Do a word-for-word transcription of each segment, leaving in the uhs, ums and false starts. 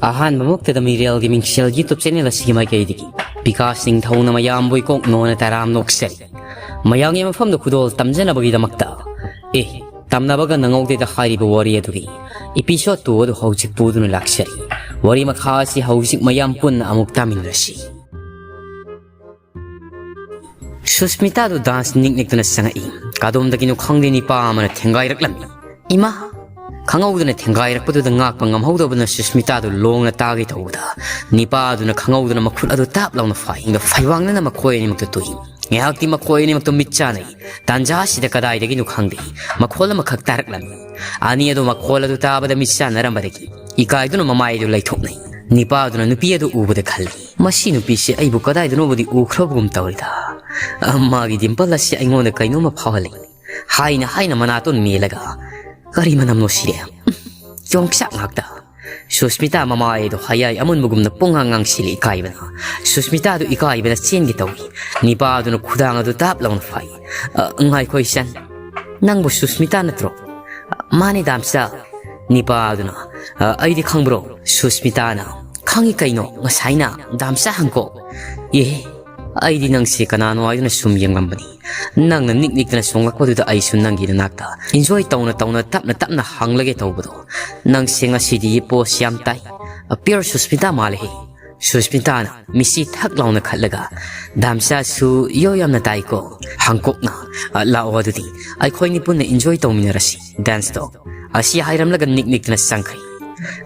ꯑꯍꯥꯟꯕꯃꯛꯇꯗ ꯃꯤꯔꯦꯜꯒꯤ ꯃꯤꯡꯁꯦꯜ YouTube channel ꯑꯁꯤꯒꯤ ꯃꯥꯏꯀꯩꯗꯒꯤ ꯕꯤꯀꯥꯁ ꯅꯤꯡꯊꯧꯅ ꯃꯌꯥꯝꯕꯨ ꯏꯀꯣꯛ ꯅꯣꯟꯅ ꯇꯔꯥꯝ ꯅꯣꯛꯆꯔꯤ꯫ ꯃꯌꯥꯝꯒꯤ ꯃꯐꯝꯗ ꯈꯨꯗꯣꯜ ꯇꯝꯖꯅꯕꯒꯤꯗꯃꯛꯇ, ꯑꯦ, ꯇꯝꯅꯕꯒ ꯅꯪꯍꯧꯗꯦꯗ ꯍꯥꯏꯔꯤꯕ ꯋꯥꯔꯤ ꯑꯗꯨꯒꯤ episode two ꯑꯗꯨ ꯍꯧꯖꯤꯛ ꯄꯨꯗꯨꯅ ꯂꯥꯛꯆꯔꯤ꯫ ꯋꯥꯔꯤ ꯃꯈꯥ ꯑꯁꯤ ꯍꯧꯖꯤꯛ ꯃꯌꯥꯝ ꯄꯨꯟꯅ ꯑꯃꯨꯛ ꯇꯥꯃꯤꯟꯅꯔꯁꯤ꯫ ꯁꯨꯁꯃꯤꯇꯥꯗꯨ dance ꯅꯤꯛ ꯅꯤꯛꯇꯨꯅ ꯆꯪꯉꯛꯏ꯫ ꯀꯗꯣꯝꯗꯒꯤꯅꯣ ꯈꯪꯗꯦ, ꯅꯤꯄꯥ ꯑꯃꯅ ꯊꯦꯡꯒꯥꯏꯔꯛꯂꯝꯃꯤ꯫ ꯏꯃꯥ! ꯈꯪꯍꯧꯗꯅ ꯊꯦꯡꯒꯥꯏꯔꯛꯄꯗꯨꯗ ꯉꯥꯛꯄ ꯉꯝꯍꯧꯗꯕꯅ ꯁꯨꯁꯃꯤꯇꯥꯗꯨ ꯂꯣꯡꯅ ꯇꯥꯒꯦ ꯇꯧꯕꯗ, ꯅꯤꯄꯥꯗꯨꯅ ꯈꯪꯍꯧꯗꯅ ꯃꯈꯨꯠ ꯑꯗꯨ ꯇꯥꯞ ꯂꯥꯎꯅ ꯐꯥꯏ꯫ ꯐꯩꯋꯥꯡꯅꯅ ꯃꯈꯣꯏ ꯑꯅꯤꯃꯛꯇꯨ ꯇꯨꯏ꯫ ꯉꯥꯏꯍꯥꯛꯇꯤ ꯃꯈꯣꯏ ꯑꯅꯤꯃꯛꯇꯨ ꯃꯤꯠ ꯆꯥꯅꯩ꯫ ꯇꯥꯟꯖꯥ ꯑꯁꯤꯗ ꯀꯗꯥꯏꯗꯒꯤꯅꯣ ꯈꯪꯗꯦ, ꯃꯈꯣꯜ ꯑꯃꯈꯛ ꯇꯥꯔꯛꯂꯝꯃꯤ꯫ ꯑꯅꯤ ꯑꯗꯨ ꯃꯈꯣꯜ ꯑꯗꯨ ꯇꯥꯕꯗ ꯃꯤꯠ ꯆꯥꯟꯅꯔꯝꯕꯗꯒꯤ ꯏꯀꯥꯏꯗꯨꯅ ꯃꯃꯥꯏ ꯑꯗꯨ ꯂꯩꯊꯣꯛꯅꯩ꯫ ꯅꯤꯄꯥꯗꯨꯅ ꯅꯨꯄꯤ ꯑꯗꯨ ꯎꯕꯗ ꯈꯜꯂꯤ, "ꯃꯁꯤ ꯅꯨꯄꯤꯁꯤ ꯑꯩꯕꯨ ꯀꯗꯥꯏꯗꯅꯣꯕꯨꯗꯤ ꯎꯈ꯭ꯔꯕꯒꯨꯝ ꯇꯧꯔꯤꯗ꯫ ꯃꯥꯒꯤ ꯗꯤꯝꯄꯜ ꯑꯁꯤ ꯑꯩꯉꯣꯟꯗ ꯀꯩꯅꯣꯝꯃ ꯐꯥꯎꯍꯜꯂꯤ" ꯍꯥꯏꯅ ꯍꯥꯏꯅ ꯃꯅꯥꯇꯣꯟ ꯃꯦꯜꯂꯒ, "ꯀꯔꯤ ꯃꯅꯝꯅꯣ ꯁꯤꯗꯤ? ꯌꯣꯡꯆꯥꯛ ꯉꯥꯛꯇ!" ꯁꯨꯁꯃꯤꯇꯥ ꯃꯃꯥꯏ ꯑꯗꯨ ꯍꯌꯥꯏ ꯑꯃꯨꯟꯕꯒꯨꯝꯅ ꯄꯨꯡꯉꯥꯡ ꯉꯥꯡꯁꯤꯜꯂꯤ ꯏꯀꯥꯏꯕꯅ꯫ ꯁꯨꯁꯃꯤꯇꯥꯗꯨ ꯏꯀꯥꯏꯕꯅ ꯆꯦꯟꯒꯦ ꯇꯧꯏ꯫ ꯅꯤꯄꯥꯗꯨꯅ ꯈꯨꯗꯥꯡ ꯑꯗꯨ ꯇꯥꯞ ꯂꯥꯎꯅ ꯐꯥꯏ꯫ "ꯑ, ꯉꯥꯏꯈꯣ ꯏꯆꯟ, ꯅꯪꯕꯨ ꯁꯨꯁꯃꯤꯇꯥ ꯅꯠꯇ꯭ꯔꯣ?" "ꯃꯥꯅꯦ ꯗꯥꯝꯆꯥ"꯫ ꯅꯤꯄꯥꯗꯨꯅ, "ꯑ, ꯑꯩꯗꯤ ꯈꯪꯕ꯭ꯔꯣ?" ꯁꯨꯁꯃꯤꯇꯥꯅ, "ꯈꯪꯉꯤ ꯀꯩꯅꯣ, ꯉꯁꯥꯏꯅ ꯗꯥꯝꯆꯥ ꯍꯪꯀꯣ"꯫ "ꯑꯦ, ꯑꯩꯗꯤ ꯅꯪꯁꯦ ꯀꯅꯥꯅꯣ ꯍꯥꯏꯗꯨꯅ ꯁꯨꯝ ꯌꯦꯡꯂꯝꯕꯅꯤ꯫ ꯅꯪꯅ ꯅꯤꯛ ꯅꯤꯛꯇꯅ ꯆꯣꯡꯂꯛꯄꯗꯨꯗ ꯑꯩꯁꯨ ꯅꯪꯒꯤ ꯅꯅꯥꯛꯇ enjoy ꯇꯧꯅ ꯇꯧꯅ ꯇꯞꯅ ꯇꯞꯅ ꯍꯪꯂꯒꯦ ꯇꯧꯕꯗꯣ꯫ ꯅꯪꯁꯦ ꯉꯁꯤꯗꯤ post ꯌꯥꯝ ꯇꯥꯏ꯫ Pure ꯁꯨꯁꯃꯤꯇꯥ ꯃꯥꯜꯂꯦꯍꯦ"꯫ ꯁꯨꯁꯃꯤꯇꯥꯅ ꯃꯤꯠꯁꯤ ꯊꯛ ꯂꯥꯎꯅ ꯈꯠꯂꯒ, "ꯗꯥꯝꯆꯥꯁꯨ ꯌꯣ ꯌꯥꯝꯅ ꯇꯥꯏꯀꯣ"꯫ ꯍꯪꯀꯣꯛꯅ, "ꯑ, ꯂꯥꯛꯑꯣ ꯑꯗꯨꯗꯤ, ꯑꯩꯈꯣꯏꯅꯤ ꯄꯨꯟꯅ enjoy ꯇꯧꯃꯤꯟꯅꯔꯁꯤ, dance ꯇꯣ"꯫ ꯑꯁꯤ ꯍꯥꯏꯔꯝꯂꯒ ꯅꯤꯛ ꯅꯤꯛꯇꯨꯅ ꯆꯪꯈ꯭ꯔꯦ꯫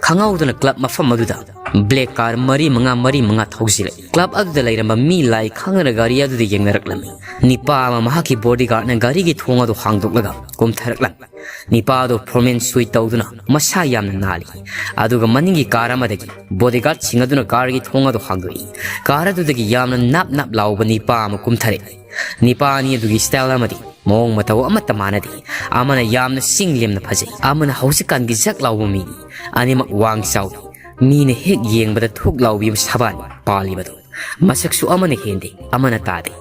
ꯈꯪꯍꯧꯗꯅ club ꯃꯐꯝ ꯑꯗꯨꯗ black car ꯃꯔꯤ ꯃꯉꯥ, ꯃꯔꯤ ꯃꯉꯥ ꯊꯧꯖꯤꯜꯂꯛꯏ꯫ Club ꯑꯗꯨꯗ ꯂꯩꯔꯝꯕ ꯃꯤ ꯂꯥꯏ ꯈꯪꯗꯅ ꯒꯥꯔꯤ ꯑꯗꯨꯗ ꯌꯦꯡꯅꯔꯛꯂꯝꯃꯤ꯫ ꯅꯤꯄꯥ ꯑꯃ ꯃꯍꯥꯛꯀꯤ bodyguard ꯅ ꯒꯥꯔꯤꯒꯤ ꯊꯣꯡ ꯑꯗꯨ ꯍꯥꯡꯗꯣꯛꯂꯒ ꯀꯨꯝꯊꯔꯛꯂꯝꯃꯤ꯫ ꯅꯤꯄꯥ ꯑꯗꯨ formal suit ꯇꯧꯗꯨꯅ ꯃꯁꯥ ꯌꯥꯝꯅ ꯅꯥꯜꯂꯤ꯫ ꯑꯗꯨꯒ ꯃꯅꯤꯡꯒꯤ car ꯑꯃꯗꯒꯤ bodyguard ꯁꯤꯡ ꯑꯗꯨꯅ car ꯒꯤ ꯊꯣꯡ ꯑꯗꯨ ꯍꯥꯡꯗꯣꯛꯏ꯫ Car ꯑꯗꯨꯗꯒꯤ ꯌꯥꯝꯅ ꯅꯥꯞ ꯅꯥꯞ ꯂꯥꯎꯕ ꯅꯤꯄꯥ ꯑꯃ ꯀꯨꯝꯊꯔꯛꯏ꯫ ꯅꯤꯄꯥ ꯑꯅꯤ ꯑꯗꯨꯒꯤ style ꯑꯃꯗꯤ ꯃꯑꯣꯡ ꯃꯇꯧ ꯑꯃꯠꯇ ꯃꯥꯟꯅꯗꯦ꯫ ꯑꯃꯅ ꯌꯥꯝꯅ ꯆꯤꯡ ꯂꯦꯝꯅ ꯐꯖꯩ, ꯑꯃꯅ ꯍꯧꯖꯤꯛꯀꯥꯟꯒꯤ ꯖꯛ ꯂꯥꯎꯕ ꯃꯤꯅꯤ꯫ ꯑꯅꯤꯃꯛ ꯋꯥꯡ ꯆꯥꯎꯏ꯫ ꯃꯤꯅ ꯍꯦꯛ ꯌꯦꯡꯕꯗ ꯊꯨꯛ ꯂꯥꯎꯕꯤꯕ ꯁꯕꯥꯟ ꯄꯥꯜꯂꯤꯕꯗꯨ꯫ ꯃꯁꯛꯁꯨ ꯑꯃꯅ ꯍꯦꯟꯗꯦ, ꯑꯃꯅ ꯇꯥꯗꯦ꯫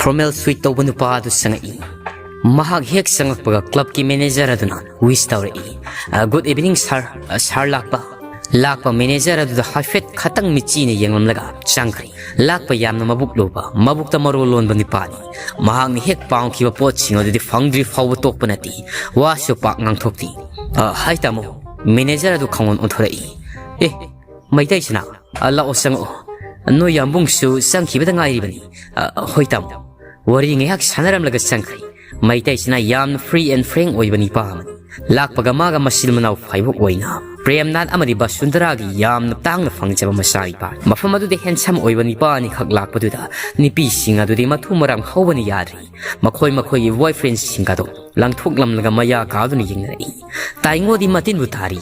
Formal suit ꯇꯧꯕ ꯅꯨꯄꯥ ꯑꯗꯨ ꯆꯪꯉꯛꯏ꯫ ꯃꯍꯥꯛ ꯍꯦꯛ ꯆꯪꯉꯛꯄꯒ club ꯀꯤ manager ꯑꯗꯨꯅ wish ꯇꯧꯔꯛꯏ, "ꯑ, good evening sir, ꯑ, sir ꯂꯥꯛꯄ?" ꯂꯥꯛꯄ ꯃꯦꯅꯦꯖꯔ ꯑꯗꯨꯗ ꯍꯥꯏꯐꯦꯠ ꯈꯇꯪ ꯃꯤꯠꯆꯤꯅ ꯌꯦꯡꯂꯝꯂꯒ ꯆꯪꯈ꯭ꯔꯦ꯫ ꯂꯥꯛꯄ ꯌꯥꯝꯅ ꯃꯕꯨꯛ ꯂꯨꯕ, ꯃꯕꯨꯛꯇ ꯃꯔꯣꯜ ꯂꯣꯟꯕ ꯅꯨꯄꯥꯅꯤ꯫ ꯃꯍꯥꯛꯅ ꯍꯦꯛ ꯄꯥꯝꯈꯤꯕ ꯄꯣꯠꯁꯤꯡ ꯑꯗꯨꯗꯤ ꯐꯪꯗ꯭ꯔꯤ ꯐꯥꯎꯕ ꯇꯣꯛꯄ ꯅꯠꯇꯦ꯫ ꯋꯥꯁꯨ ꯄꯥꯛ ꯉꯥꯡꯊꯣꯛꯇꯦ꯫ "ꯑ, ꯍꯥꯏ ꯇꯥꯃꯣ꯫" ꯃꯦꯅꯦꯖꯔ ꯑꯗꯨ ꯈꯪꯑꯣꯟ ꯑꯣꯟꯊꯣꯔꯛꯏ꯫ "ꯑꯦ, ꯃꯩꯇꯩꯁꯤꯅ, ꯑ, ꯂꯥꯛꯑꯣ ꯆꯪꯉꯛꯑꯣ꯫ ꯅꯣꯏ ꯌꯥꯝꯕꯨꯡꯁꯨ ꯆꯪꯈꯤꯕꯗ ꯉꯥꯏꯔꯤꯕꯅꯤ꯫" "ꯑ, ꯍꯣꯏ ꯇꯥꯃꯣ꯫" ꯋꯥꯔꯤ ꯉꯥꯏꯍꯥꯛ ꯁꯥꯟꯅꯔꯝꯂꯒ ꯆꯪꯈ꯭ꯔꯦ꯫ ꯃꯩꯇꯩꯁꯤꯅ ꯌꯥꯝꯅ free and frank ꯑꯣꯏꯕ ꯅꯨꯄꯥ ꯑꯃꯅꯤ꯫ ꯂꯥꯛꯄꯒ ꯃꯥꯒ ꯃꯆꯤꯟ ꯃꯅꯥꯎ ꯐꯥꯏꯕꯣꯛ ꯑꯣꯏꯅ ꯄ꯭ꯔꯦꯝꯅꯥꯊ ꯑꯃꯗꯤ ꯕꯁꯨꯟꯗꯔꯥꯒꯤ ꯌꯥꯝꯅ ꯇꯥꯡꯅ ꯐꯪꯖꯕ ꯃꯆꯥꯅꯤꯄꯥ꯫ ꯃꯐꯝ ꯑꯗꯨꯗ handsome ꯑꯣꯏꯕ ꯅꯨꯄꯥ ꯑꯅꯤꯈꯛ ꯂꯥꯛꯄꯗꯨꯗ ꯅꯨꯄꯤꯁꯤꯡ ꯑꯗꯨꯗꯤ ꯃꯊꯨ ꯃꯔꯥꯡ ꯍꯧꯕꯅ ꯌꯥꯗ꯭ꯔꯦ꯫ ꯃꯈꯣꯏ ꯃꯈꯣꯏꯒꯤ boyfriendꯁꯤꯡꯒꯗꯣ ꯂꯪꯊꯣꯛꯂꯝꯂꯒ ꯃꯌꯥ ꯀꯥꯗꯨꯅ ꯌꯦꯡꯅꯔꯛꯏ꯫ ꯇꯥꯏꯉꯣꯗꯤ ꯃꯇꯤꯟꯕꯨ ꯇꯥꯔꯤ꯫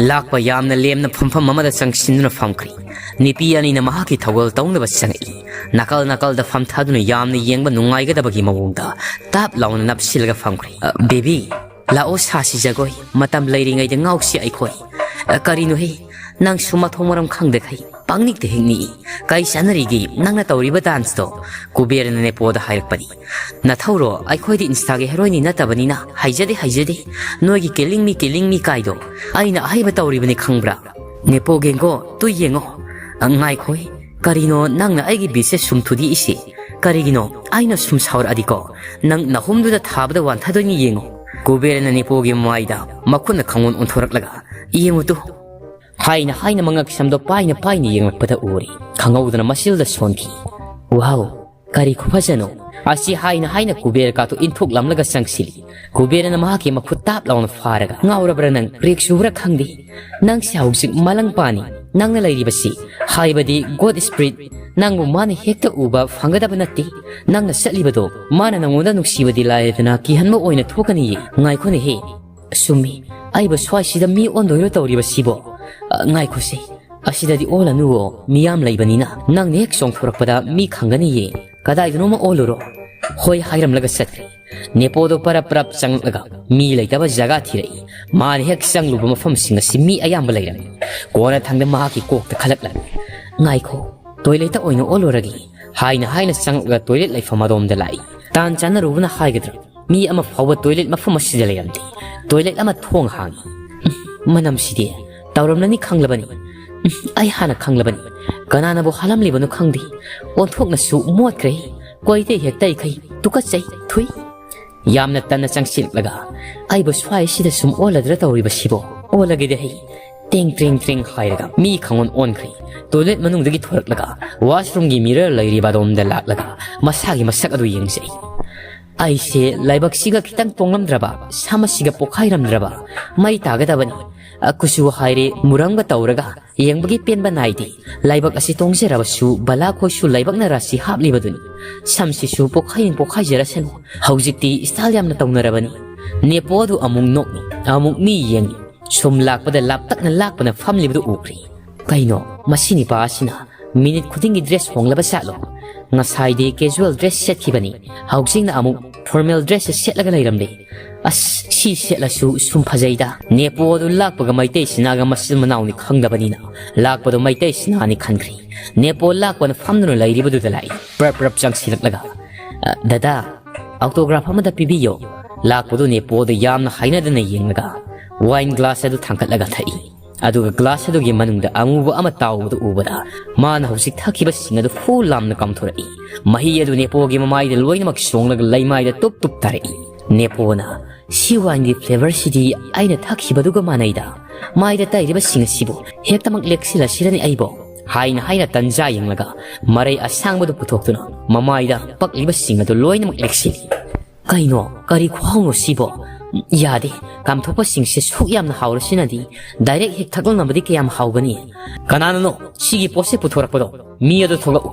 ꯂꯥꯛꯄ ꯌꯥꯝꯅ ꯂꯦꯝꯅ ꯐꯝꯐꯝ ꯑꯃꯗ ꯆꯪꯁꯤꯟꯗꯨꯅ ꯐꯝꯈ꯭ꯔꯦ꯫ ꯅꯨꯄꯤ ꯑꯅꯤꯅ ꯃꯍꯥꯛꯀꯤ ꯊꯧꯒꯜ ꯇꯧꯅꯕ ꯆꯪꯉꯛꯏ꯫ ꯅꯥꯀꯜ ꯅꯥꯀꯜꯗ ꯐꯝꯊꯗꯨꯅ ꯌꯥꯝꯅ ꯌꯦꯡꯕ ꯅꯨꯡꯉꯥꯏꯒꯗꯕꯒꯤ ꯃꯑꯣꯡꯗ ꯇꯥꯞ ꯂꯥꯎꯅ ꯅꯞꯁꯤꯜꯂꯒ ꯐꯝꯈ꯭ꯔꯦ꯫ "ꯑ, baby, ꯂꯥꯛꯑꯣ ꯁꯥꯁꯤ ꯖꯒꯣꯏ, ꯃꯇꯝ ꯂꯩꯔꯤꯉꯩꯗ ꯉꯥꯎꯁꯤ ꯑꯩꯈꯣꯏ꯫" "ꯑ, ꯀꯔꯤꯅꯣꯍꯦ, ꯅꯪꯁꯨ ꯃꯊꯣꯡ ꯃꯔꯝ ꯈꯪꯗꯈꯩ ꯄꯪꯅꯤꯛꯇ ꯍꯦꯛ ꯅꯤꯛꯏ꯫ ꯀꯩ ꯆꯥꯟꯅꯔꯤꯒꯦ ꯅꯪꯅ ꯇꯧꯔꯤꯕ danceꯇꯣ?" ꯀꯨꯕꯦꯔꯅ ꯅꯦꯄꯣꯗ ꯍꯥꯏꯔꯛꯄꯅꯤ꯫ "ꯅꯊꯧꯔꯣ, ꯑꯩꯈꯣꯏꯗꯤ Instaꯒꯤ heroineꯅꯤ ꯅꯠꯇꯕꯅꯤꯅ ꯍꯩꯖꯗꯦ, ꯍꯩꯖꯗꯦ꯫ ꯅꯣꯏꯒꯤ killing me, killing me ꯀꯥꯏꯗꯣ ꯑꯩꯅ ꯑꯍꯩꯕ ꯇꯧꯔꯤꯕꯅꯤ ꯈꯪꯕ꯭ꯔꯥ?" "ꯅꯦꯄꯣ ꯒꯦꯡꯒꯣ, ꯇꯨ ꯌꯦꯡꯉꯣ꯫" "ꯑ, ꯉꯥꯏꯈꯣꯍꯦ, ꯀꯔꯤꯅꯣ ꯅꯪꯅ ꯑꯩꯒꯤ beatꯁꯦ ꯁꯨꯝ ꯊꯨꯗꯦꯛꯏꯁꯦ? ꯀꯔꯤꯒꯤꯅꯣ? ꯑꯩꯅ ꯁꯨꯝ ꯁꯥꯎꯔꯛꯑꯗꯤꯀꯣ, ꯅꯪ ꯅꯍꯨꯝꯗꯨꯗ ꯊꯥꯕꯗ ꯋꯥꯟꯊꯗꯣꯏꯅꯤ ꯌꯦꯡꯉꯣ꯫" ꯀꯨꯕꯦꯔꯅ ꯅꯦꯄꯣꯒꯤ ꯃꯃꯥꯏꯗ ꯃꯈꯨꯠꯅ ꯈꯪꯑꯣꯟ ꯑꯣꯟꯊꯣꯔꯛꯂꯒ, "ꯌꯦꯡꯉꯨ ꯇꯨ, ꯍꯥꯏꯅ ꯍꯥꯏꯅ ꯃꯉꯛ ꯁꯝꯗꯣ ꯄꯥꯏꯅ ꯄꯥꯏꯅ ꯌꯦꯡꯂꯛꯄꯗ ꯎꯔꯦ꯫" ꯈꯪꯍꯧꯗꯅ ꯃꯁꯤꯜꯗ ꯁꯣꯟꯈꯤ꯫ "Wow, ꯀꯔꯤ ꯈꯨꯐꯖꯅꯣ!" ꯑꯁꯤ ꯍꯥꯏꯅ ꯍꯥꯏꯅ ꯀꯨꯕꯦꯔ ꯀꯥꯇꯨ ꯏꯟꯊꯣꯛꯂꯝꯂꯒ ꯆꯪꯁꯤꯜꯂꯤ꯫ ꯀꯨꯕꯦꯔꯅ ꯃꯍꯥꯛꯀꯤ ꯃꯈꯨꯠ ꯇꯥꯞ ꯂꯥꯎꯅ ꯐꯥꯔꯒ, "ꯉꯥꯎꯔꯕ꯭ꯔꯥ ꯅꯪ? ꯕ꯭ꯔꯦꯛ ꯆꯨꯕ꯭ꯔꯥ ꯈꯪꯗꯦ꯫ ꯅꯪꯁꯦ ꯍꯧꯖꯤꯛ ꯃꯥꯂꯪꯄꯥꯅꯤ꯫ ꯅꯪꯅ ꯂꯩꯔꯤꯕꯁꯤ, ꯍꯥꯏꯕꯗꯤ God Spirit, ꯅꯪꯕꯨ ꯃꯥꯅ ꯍꯦꯛꯇ ꯎꯕ ꯐꯪꯒꯗꯕ ꯅꯠꯇꯦ꯫ ꯅꯪꯅ ꯆꯠꯂꯤꯕꯗꯣ ꯃꯥꯅ ꯅꯪꯉꯣꯟꯗ ꯅꯨꯡꯁꯤꯕꯗꯤ ꯂꯥꯏꯔꯗꯅ ꯀꯤꯍꯟꯕ ꯑꯣꯏꯅ ꯊꯣꯛꯀꯅꯤꯌꯦ꯫ ꯉꯥꯏꯈꯣꯅꯦꯍꯦ꯫ ꯆꯨꯝꯃꯤ, ꯑꯩꯕꯨ ꯁ꯭ꯋꯥꯏꯁꯤꯗ ꯃꯤ ꯑꯣꯟꯗꯣꯏꯔꯣ ꯇꯧꯔꯤꯕꯁꯤꯕꯣ? ꯑ, ꯉꯥꯏꯈꯣꯁꯦ, ꯑꯁꯤꯗꯗꯤ ꯑꯣꯜꯂꯅꯨꯋꯣ, ꯃꯤꯌꯥꯝ ꯂꯩꯕꯅꯤꯅ꯫ ꯅꯪꯅ ꯍꯦꯛ ꯆꯣꯡꯊꯣꯔꯛꯄꯗ ꯃꯤ ꯈꯪꯒꯅꯤꯌꯦ꯫ ꯀꯗꯥꯏꯗꯅꯣꯃ ꯑꯣꯜꯂꯨꯔꯣ꯫" ꯍꯣꯏ ꯍꯥꯏꯔꯝꯂꯒ ꯆꯠꯈ꯭ꯔꯦ꯫ ꯅꯦꯄꯣꯗꯣ ꯄꯔꯞ ꯄꯔꯞ ꯆꯪꯂꯛꯂꯒ ꯃꯤ ꯂꯩꯇꯕ ꯖꯒꯥ ꯊꯤꯔꯛꯏ꯫ ꯃꯥꯅ ꯍꯦꯛ ꯆꯪꯂꯨꯕ ꯃꯐꯝꯁꯤꯡ ꯑꯁꯤ ꯃꯤ ꯑꯌꯥꯝꯕ ꯂꯩꯔꯝꯃꯤ꯫ ꯀꯣꯟꯅꯊꯪꯗ ꯃꯍꯥꯛꯀꯤ ꯀꯣꯛꯇ ꯈꯜꯂꯛꯂꯝꯃꯤ, "ꯉꯥꯏꯈꯣ, ꯇꯣꯏꯂꯦꯠꯇ ꯑꯣꯏꯅ ꯑꯣꯜꯂꯨꯔꯒꯦ" ꯍꯥꯏꯅ ꯍꯥꯏꯅ ꯆꯪꯂꯛꯂꯒ ꯇꯣꯏꯂꯦꯠ ꯂꯩꯐꯝ ꯑꯗꯣꯝꯗ ꯂꯥꯛꯏ꯫ ꯇꯥꯟ ꯆꯥꯟꯅꯔꯨꯕꯅ ꯍꯥꯏꯒꯗ꯭ꯔꯥ? ꯃꯤ ꯑꯃ ꯐꯥꯎꯕ ꯇꯣꯏꯂꯦꯠ ꯃꯐꯝ ꯑꯁꯤꯗ ꯂꯩꯔꯝꯗꯦ꯫ ꯇꯣꯏꯂꯦꯠ ꯑꯃ ꯊꯣꯡ ꯍꯥꯡꯉꯤ꯫ ꯎꯝ, ꯃꯅꯝꯁꯤꯗꯤ꯫ ꯇꯧꯔꯝꯂꯅꯤ ꯈꯪꯂꯕꯅꯤ꯫ ꯎꯝ, ꯑꯩ ꯍꯥꯟꯅ ꯈꯪꯂꯕꯅꯤ꯫ ꯀꯅꯥꯅꯕꯨ ꯍꯥꯠꯂꯝꯂꯤꯕꯅꯣ ꯈꯪꯗꯦ꯫ ꯑꯣꯟꯊꯣꯛꯅꯁꯨ ꯃꯣꯠꯈ꯭ꯔꯦ꯫ ꯀꯣꯏꯇꯩ ꯍꯦꯛꯇ ꯏꯈꯩ꯫ ꯇꯨꯀꯠꯆꯩ꯫ ꯊꯨꯏ꯫ ꯌꯥꯝꯅ ꯇꯟꯅ ꯆꯪꯁꯤꯜꯂꯛꯂꯒ, "ꯑꯩꯕꯨ ꯁ꯭ꯋꯥꯏꯁꯤꯗ ꯁꯨꯝ ꯑꯣꯜꯂꯗ꯭ꯔꯥ ꯇꯧꯔꯤꯕꯁꯤꯕꯣ?" "ꯑꯣꯜꯂꯒꯦꯗꯤ ꯍꯩ꯫" ꯇ꯭ꯔꯦꯡ ꯇ꯭ꯔꯦꯡ ꯇ꯭ꯔꯦꯡ ꯍꯥꯏꯔꯒ ꯃꯤ ꯈꯪꯑꯣꯟ ꯑꯣꯟꯈ꯭ꯔꯦ꯫ ꯇꯣꯏꯂꯦꯠ ꯃꯅꯨꯡꯗꯒꯤ ꯊꯣꯔꯛꯂꯒ ꯋꯥꯁꯔꯨꯝꯒꯤ ꯃꯤꯔꯔ ꯂꯩꯔꯤꯕ ꯑꯗꯣꯝꯗ ꯂꯥꯛꯂꯒ ꯃꯁꯥꯒꯤ ꯃꯁꯛ ꯑꯗꯨ ꯌꯦꯡꯖꯩ꯫ ꯑꯩꯁꯦ ꯂꯥꯏꯕꯛꯁꯤꯒ ꯈꯤꯇꯪ ꯇꯣꯡꯂꯝꯗ꯭ꯔꯕ, ꯁꯝ ꯑꯁꯤꯒ ꯄꯣꯛꯈꯥꯏꯔꯝꯗ꯭ꯔꯕ, ꯃꯩ ꯇꯥꯒꯗꯕꯅꯤ꯫ ꯑ, ꯀꯨꯆꯨ ꯍꯥꯏꯔꯦ ꯃꯨꯔꯝꯒ ꯇꯧꯔꯒ ꯌꯦꯡꯕꯒꯤ ꯄꯦꯟꯕ ꯅꯥꯏꯗꯦ꯫ ꯂꯥꯏꯕꯛ ꯑꯁꯤ ꯇꯣꯡꯖꯔꯕꯁꯨ ꯕꯂꯥꯈꯣꯏꯁꯨ ꯂꯥꯏꯕꯛꯅ ꯔꯥꯁꯤ ꯍꯥꯞꯂꯤꯕꯗꯨꯅꯤ꯫ ꯁꯝꯁꯤꯁꯨ ꯄꯣꯛꯈꯥꯏ ꯄꯣꯛꯈꯥꯏꯖꯔꯁꯅꯨ꯫ ꯍꯧꯖꯤꯛꯇꯤ ꯁ꯭ꯇꯥꯏꯜ ꯌꯥꯝꯅ ꯇꯧꯅꯔꯕꯅꯤ꯫ ꯅꯦꯄꯣ ꯑꯗꯨ ꯑꯃꯨꯛ ꯅꯣꯛꯏ, ꯑꯃꯨꯛ ꯃꯤ ꯌꯦꯡꯏ꯫ ꯁꯨꯝ ꯂꯥꯛꯄꯗ ꯂꯥꯞꯇꯛꯅ ꯂꯥꯛꯄꯅ ꯐꯝꯂꯤꯕꯗꯨ ꯎꯈ꯭ꯔꯦ꯫ ꯀꯩꯅꯣ, ꯃꯁꯤ ꯅꯤꯄꯥ ꯑꯁꯤꯅ ꯃꯤꯅꯤꯠ ꯈꯨꯗꯤꯡꯒꯤ ꯗ꯭ꯔꯦꯁ ꯍꯣꯡꯂꯕ ꯖꯥꯠꯂꯣ? ꯉꯁꯥꯏꯗꯤ ꯀꯦꯖꯨꯋꯦꯜ ꯗ꯭ꯔꯦꯁ ꯁꯦꯠꯈꯤꯕꯅꯤ, ꯍꯧꯖꯤꯛꯅ ꯑꯃꯨꯛ ꯐꯣꯔꯃꯦꯜ ꯗ꯭ꯔꯦꯁ ꯁꯦꯠꯂꯒ ꯂꯩꯔꯝꯂꯦ꯫ ꯑꯁ, ꯁꯤ ꯁꯦꯠꯂꯁꯨ ꯁꯨꯝ ꯐꯖꯩꯗ꯫ ꯅꯦꯄꯣ ꯑꯗꯨ ꯂꯥꯛꯄꯒ ꯃꯩꯇꯩ ꯁꯤꯅꯥꯒ ꯃꯆꯤꯟ ꯃꯅꯥꯎꯅꯤ ꯈꯪꯗꯕꯅꯤꯅ, ꯂꯥꯛꯄꯗꯣ ꯃꯩꯇꯩ ꯁꯤꯅꯥꯅꯤ ꯈꯟꯈ꯭ꯔꯦ꯫ ꯅꯦꯄꯣ ꯂꯥꯛꯄꯅ ꯐꯝꯗꯨꯅ ꯂꯩꯔꯤꯕꯗꯨꯗ ꯂꯥꯛꯏ꯫ ꯄ꯭ꯔꯞ ꯄ꯭ꯔꯞ ꯆꯪꯁꯤꯜꯂꯛꯂꯒ, "ꯑ, ꯗꯗꯥ, ꯑꯣꯇꯣꯒ꯭ꯔꯥꯐ ꯑꯃꯗ ꯄꯤꯕꯤꯌꯣ꯫" ꯂꯥꯛꯄꯗꯨ ꯅꯦꯄꯣꯗ ꯌꯥꯝꯅ ꯍꯥꯏꯅꯗꯅ ꯌꯦꯡꯂꯒ ꯋꯥꯏꯟ ꯒ꯭ꯂꯥꯁ ꯑꯗꯨ ꯊꯥꯡꯒꯠꯂꯒ ꯊꯛꯏ꯫ ꯑꯗꯨꯒ ꯒ꯭ꯂꯥꯁ ꯑꯗꯨꯒꯤ ꯃꯅꯨꯡꯗ ꯑꯃꯨꯕ ꯑꯃ ꯇꯥꯎꯕꯗꯨ ꯎꯕꯗ ꯃꯥꯅ ꯍꯧꯖꯤꯛ ꯊꯛꯈꯤꯕꯁꯤꯡ ꯑꯗꯨ ꯐꯨ ꯂꯥꯝꯅ ꯀꯥꯝꯊꯣꯔꯛꯏ꯫ ꯃꯍꯤ ꯑꯗꯨ ꯅꯦꯄꯣꯒꯤ ꯃꯃꯥꯏꯗ ꯂꯣꯏꯅꯃꯛ ꯁꯣꯡꯂꯒ ꯂꯩꯃꯥꯏꯗ ꯇꯨꯞ ꯇꯨꯞ ꯇꯥꯔꯛꯏ꯫ ꯅꯦꯄꯣꯅ, "ꯁꯤ ꯋꯥꯏꯟꯒꯤ ꯐ꯭ꯂꯦꯚꯔꯁꯤꯗꯤ ꯑꯩꯅ ꯊꯛꯈꯤꯕꯗꯨꯒ ꯃꯥꯟꯅꯩꯗ꯫ ꯃꯥꯏꯗ ꯇꯩꯔꯤꯕꯁꯤꯡ ꯑꯁꯤꯕꯨ ꯍꯦꯛꯇꯃꯛ ꯂꯦꯛꯁꯤꯜꯂꯁꯤꯔꯅꯤ ꯑꯩꯕꯣ?" ꯍꯥꯏꯅ ꯍꯥꯏꯅ ꯇꯟꯖꯥ ꯌꯦꯡꯂꯒ ꯃꯔꯩ ꯑꯁꯥꯡꯕꯗꯨ ꯄꯨꯊꯣꯛꯇꯨꯅ ꯃꯃꯥꯏꯗ ꯄꯛꯂꯤꯕꯁꯤꯡ ꯑꯗꯨ ꯂꯣꯏꯅꯃꯛ ꯂꯦꯛꯁꯤꯜꯂꯤ꯫ "ꯀꯩꯅꯣ, ꯀꯔꯤ ꯈꯨꯍꯥꯎꯅꯣ ꯁꯤꯕꯣ? ꯌꯥꯗꯦ, ꯀꯥꯝꯊꯣꯛꯄꯁꯤꯡꯁꯦ ꯁꯨꯛ ꯌꯥꯝꯅ ꯍꯥꯎꯔꯁꯤꯅꯗꯤ ꯗꯥꯏꯔꯦꯛ ꯍꯦꯛ ꯊꯛꯂꯝꯂꯕꯗꯤ ꯀꯌꯥꯝ ꯍꯥꯎꯒꯅꯤ?" "ꯀꯅꯥꯅꯅꯣ ꯁꯤꯒꯤ ꯄꯣꯠꯁꯦ ꯄꯨꯊꯣꯔꯛꯄꯗꯣ? ꯃꯤ ꯑꯗꯨ ꯊꯣꯛꯂꯛꯎ꯫"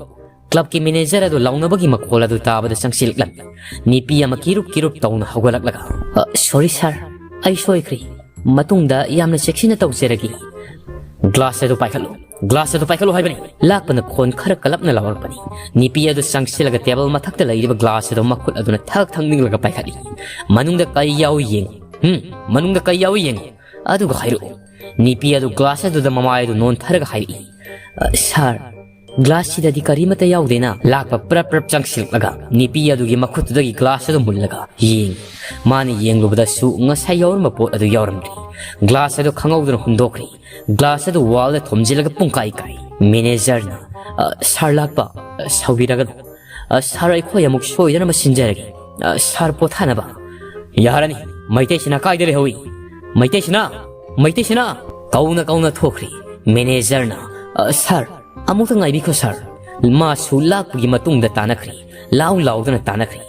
ꯀ꯭ꯂꯕꯀꯤ ꯃꯦꯅꯦꯖꯔ ꯑꯗꯨ ꯂꯥꯎꯅꯕꯒꯤ ꯃꯈꯣꯜ ꯑꯗꯨ ꯇꯥꯕꯗ ꯆꯪꯁꯤꯜꯂꯛꯂꯝꯃꯤ꯫ ꯅꯨꯄꯤ ꯑꯃ ꯀꯤꯔꯨꯞ ꯀꯤꯔꯨꯞ ꯇꯧꯅ ꯍꯧꯒꯠꯂꯛꯂꯒ, "ꯑ, ꯁꯣꯔꯤ ꯁꯥꯔ, ꯑꯩ ꯁꯣꯏꯈ꯭ꯔꯦ꯫ ꯃꯇꯨꯡꯗ ꯌꯥꯝꯅ ꯆꯦꯛꯁꯤꯟꯅ ꯇꯧꯖꯔꯒꯦ꯫" "ꯒ꯭ꯂꯥꯁ ꯑꯗꯨ ꯄꯥꯏꯈꯠꯂꯨ, ꯒ꯭ꯂꯥꯁ ꯑꯗꯨ ꯄꯥꯏꯈꯠꯂꯨ ꯍꯥꯏꯕꯅꯤ!" ꯂꯥꯛꯄꯅ ꯈꯣꯟ ꯈꯔ ꯀꯜꯂꯞꯅ ꯂꯥꯎꯔꯛꯄꯅꯤ꯫ ꯅꯨꯄꯤ ꯑꯗꯨ ꯆꯪꯁꯤꯜꯂꯒ ꯇꯦꯕꯜ ꯃꯊꯛꯇ ꯂꯩꯔꯤꯕ ꯒ꯭ꯂꯥꯁ ꯑꯗꯨ ꯃꯈꯨꯠ ꯑꯗꯨꯅ ꯊꯛ ꯊꯛ ꯅꯤꯛꯂꯒ ꯄꯥꯏꯈꯠꯂꯤ꯫ "ꯃꯅꯨꯡꯗ ꯀꯔꯤ ꯌꯥꯎꯏ ꯌꯦꯡꯉꯨ꯫ ꯎꯝ, ꯃꯅꯨꯡꯗ ꯀꯔꯤ ꯌꯥꯎꯏ ꯌꯦꯡꯉꯨ꯫ ꯑꯗꯨꯒ ꯍꯥꯏꯔꯛꯎ꯫" ꯅꯨꯄꯤ ꯑꯗꯨ ꯒ꯭ꯂꯥꯁ ꯑꯗꯨꯗ ꯃꯃꯥꯏ ꯑꯗꯨ ꯅꯣꯟꯊꯔꯒ ꯍꯥꯏꯔꯛꯏ, "ꯑ, ꯁꯥꯔ, ꯒ꯭ꯂꯥꯁꯁꯤꯗꯗꯤ ꯀꯔꯤꯃꯠꯇ ꯌꯥꯎꯗꯦꯅ ꯂꯥꯛꯄ ꯄ꯭ꯔꯞ ꯄ꯭ꯔꯞ ꯆꯪꯁꯤꯜꯂꯛꯂꯒ ꯅꯤꯄꯤ ꯑꯗꯨꯒꯤ ꯃꯈꯨꯠꯇꯨꯗꯒꯤ ꯒ꯭ꯂꯥꯁ ꯑꯗꯨ ꯃꯨꯜꯂꯒ ꯌꯦꯡꯉꯤ꯫ ꯃꯥꯅ ꯌꯦꯡꯂꯨꯕꯗꯁꯨ ꯉꯁꯥꯏ ꯌꯥꯎꯔꯝꯕ ꯄꯣꯠ ꯑꯗꯨ ꯌꯥꯎꯔꯝꯗ꯭ꯔꯦ꯫ ꯒ꯭ꯂꯥꯁ ꯑꯗꯨ ꯈꯪꯍꯧꯗꯅ ꯍꯨꯟꯗꯣꯛꯈ꯭ꯔꯦ꯫ ꯒ꯭ꯂꯥꯁ ꯑꯗꯨ ꯋꯥꯜꯗ ꯊꯣꯝꯖꯤꯜꯂꯒ ꯄꯨꯡꯀꯥꯏ ꯀꯥꯏ꯫ ꯃꯦꯅꯦꯖꯔꯅ, "ꯑ, ꯁꯥꯔ ꯂꯥꯛꯄ, ꯑ, ꯁꯥꯎꯕꯤꯔꯒꯅꯨ꯫ ꯑ, ꯁꯥꯔ, ꯑꯩꯈꯣꯏ ꯑꯃꯨꯛ ꯁꯣꯏꯗꯅꯕ ꯁꯤꯟꯖꯔꯒꯦ꯫ ꯑ, ꯁꯥꯔ ꯄꯣꯊꯥꯅꯕ꯫" "ꯌꯥꯔꯅꯤ꯫ ꯃꯩꯇꯩꯁꯤꯅ ꯀꯥꯏꯗ ꯂꯩꯍꯧꯏ? ꯃꯩꯇꯩꯁꯤꯅ! ꯃꯩꯇꯩꯁꯤꯅ!" ꯀꯧꯅ ꯀꯧꯅ ꯊꯣꯛꯈ꯭ꯔꯦ꯫ ꯃꯦꯅꯦꯖꯔꯅ, "ꯑ, ꯁꯥꯔ, ꯑꯃꯨꯛꯇ ꯉꯥꯏꯕꯤꯈꯣ ꯁꯥꯔ꯫" ꯃꯥꯁꯨ ꯂꯥꯛꯄꯒꯤ ꯃꯇꯨꯡꯗ ꯇꯥꯟꯅꯈ꯭ꯔꯦ꯫ ꯂꯥꯎ ꯂꯥꯎꯗꯨꯅ ꯇꯥꯟꯅꯈ꯭ꯔꯦ꯫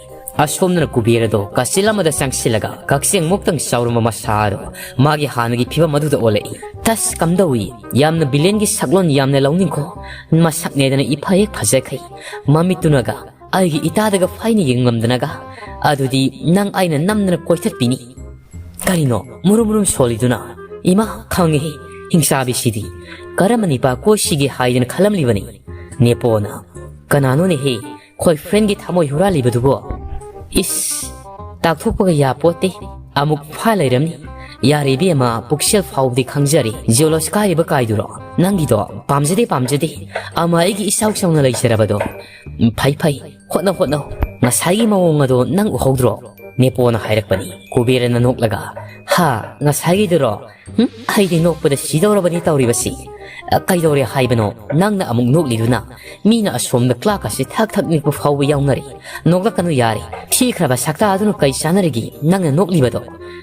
ꯑꯁꯣꯝꯗꯅ ꯀꯨꯕꯦꯔ ꯑꯗꯣ ꯀꯥꯆꯤꯜ ꯑꯃꯗ ꯆꯪꯁꯤꯜꯂꯒ ꯀꯛꯆꯦꯡꯃꯨꯛꯇꯪ ꯆꯥꯎꯔꯝꯕ ꯃꯁꯥ ꯑꯗꯣ ꯃꯥꯒꯤ ꯍꯥꯟꯅꯒꯤ ꯐꯤꯕꯝ ꯑꯗꯨꯗ ꯑꯣꯜꯂꯛꯏ꯫ ꯇꯁ ꯀꯝꯗꯧꯏ? ꯌꯥꯝꯅ ꯚꯤꯂꯦꯟꯒꯤ ꯁꯛꯂꯣꯟ ꯌꯥꯝꯅ ꯂꯧꯅꯤꯡꯈꯣ꯫ ꯃꯁꯛꯅꯦꯗꯅ ꯏꯐ ꯍꯦꯛ ꯐꯖꯈꯩ꯫ ꯃꯃꯤꯠꯇꯨꯅꯒ ꯑꯩꯒꯤ ꯏꯇꯥꯗꯒ ꯐꯥꯏꯅ ꯌꯦꯡꯉꯝꯗꯅꯒ꯫ ꯑꯗꯨꯗꯤ ꯅꯪ ꯑꯩꯅ ꯅꯝꯗꯅ ꯀꯣꯏꯊꯠꯄꯤꯅꯤ꯫ ꯀꯔꯤꯅꯣ ꯃꯨꯔꯨꯝ ꯃꯨꯔꯨꯝ ꯁꯣꯜꯂꯤꯗꯨꯅ? ꯏꯃꯥ, ꯈꯪꯉꯦꯍꯦ, ꯍꯤꯡꯆꯥꯕꯤꯁꯤꯗꯤ꯫ ꯀꯔꯝꯕ ꯅꯤꯄꯥ ꯀꯣꯏꯁꯤꯒꯦ ꯍꯥꯏꯗꯅ ꯈꯜꯂꯝꯂꯤꯕꯅꯤ꯫ ꯅꯦꯄꯣꯅ, "ꯀꯅꯥꯅꯣꯅꯦꯍꯦ, ꯈꯣꯏ ꯐ꯭ꯔꯦꯟꯒꯤ ꯊꯃꯣꯏ ꯍꯨꯔꯥꯜꯂꯤꯕꯗꯨꯕꯣ?" "ꯏꯁ, ꯇꯥꯛꯊꯣꯛꯄꯒ ꯌꯥꯄꯣꯠꯇꯦ, ꯑꯃꯨꯛ ꯐꯥ ꯂꯩꯔꯝꯅꯤ꯫ ꯌꯥꯔꯦ ꯏꯕꯦꯝꯃ, ꯄꯨꯛꯁꯦꯜ ꯐꯥꯎꯕꯗꯤ ꯈꯪꯖꯔꯦ, ꯖꯤꯑꯣꯂꯣꯖꯤ ꯀꯥꯏꯔꯤꯕ ꯀꯥꯏꯗꯨꯔꯣ? ꯅꯪꯒꯤꯗꯣ ꯄꯥꯝꯖꯗꯦ, ꯄꯥꯝꯖꯗꯦ, ꯑꯃ ꯑꯩꯒꯤ ꯏꯆꯥꯎ ꯆꯥꯎꯅ ꯂꯩꯖꯔꯕꯗꯣ꯫ ꯎꯝ, ꯐꯩ, ꯐꯩ, ꯍꯣꯠꯅꯧ, ꯍꯣꯠꯅꯧ, ꯉꯁꯥꯏꯒꯤ ꯃꯑꯣꯡ ꯑꯗꯣ ꯅꯪ ꯎꯍꯧꯗ꯭ꯔꯣ?" ꯅꯦꯄꯣꯅ ꯍꯥꯏꯔꯛꯄꯅꯤ꯫ ꯀꯨꯕꯦꯔꯅ ꯅꯣꯛꯂꯒ, "ꯍꯥ, ꯉꯁꯥꯏꯒꯤꯗꯨꯔꯣ? ꯍꯨꯝ, ꯑꯩꯗꯤ ꯅꯣꯛꯄꯗ ꯁꯤꯗꯧꯔꯕꯅꯤ ꯇꯧꯔꯤꯕꯁꯤ꯫ ꯑ, ꯀꯩꯗꯧꯔꯦ ꯍꯥꯏꯕꯅꯣ ꯅꯪꯅ ꯑꯃꯨꯛ ꯅꯣꯛꯂꯤꯗꯨꯅ? ꯃꯤꯅ ꯑꯁꯣꯝꯗ ꯀ꯭ꯂꯥꯛ ꯑꯁꯤ ꯊꯛ ꯊꯛ ꯅꯤꯛꯄ ꯐꯥꯎꯕ ꯌꯥꯎꯅꯔꯤ꯫ ꯅꯣꯛꯂꯛꯀꯅꯨ ꯌꯥꯔꯦ꯫ ꯊꯤꯈ꯭ꯔꯕ ꯁꯛꯇꯥ ꯑꯗꯨꯅ ꯀꯩ ꯆꯥꯅꯔꯤꯒꯦ ꯅꯪꯅ ꯅꯣꯛꯂꯤꯕꯗꯣ?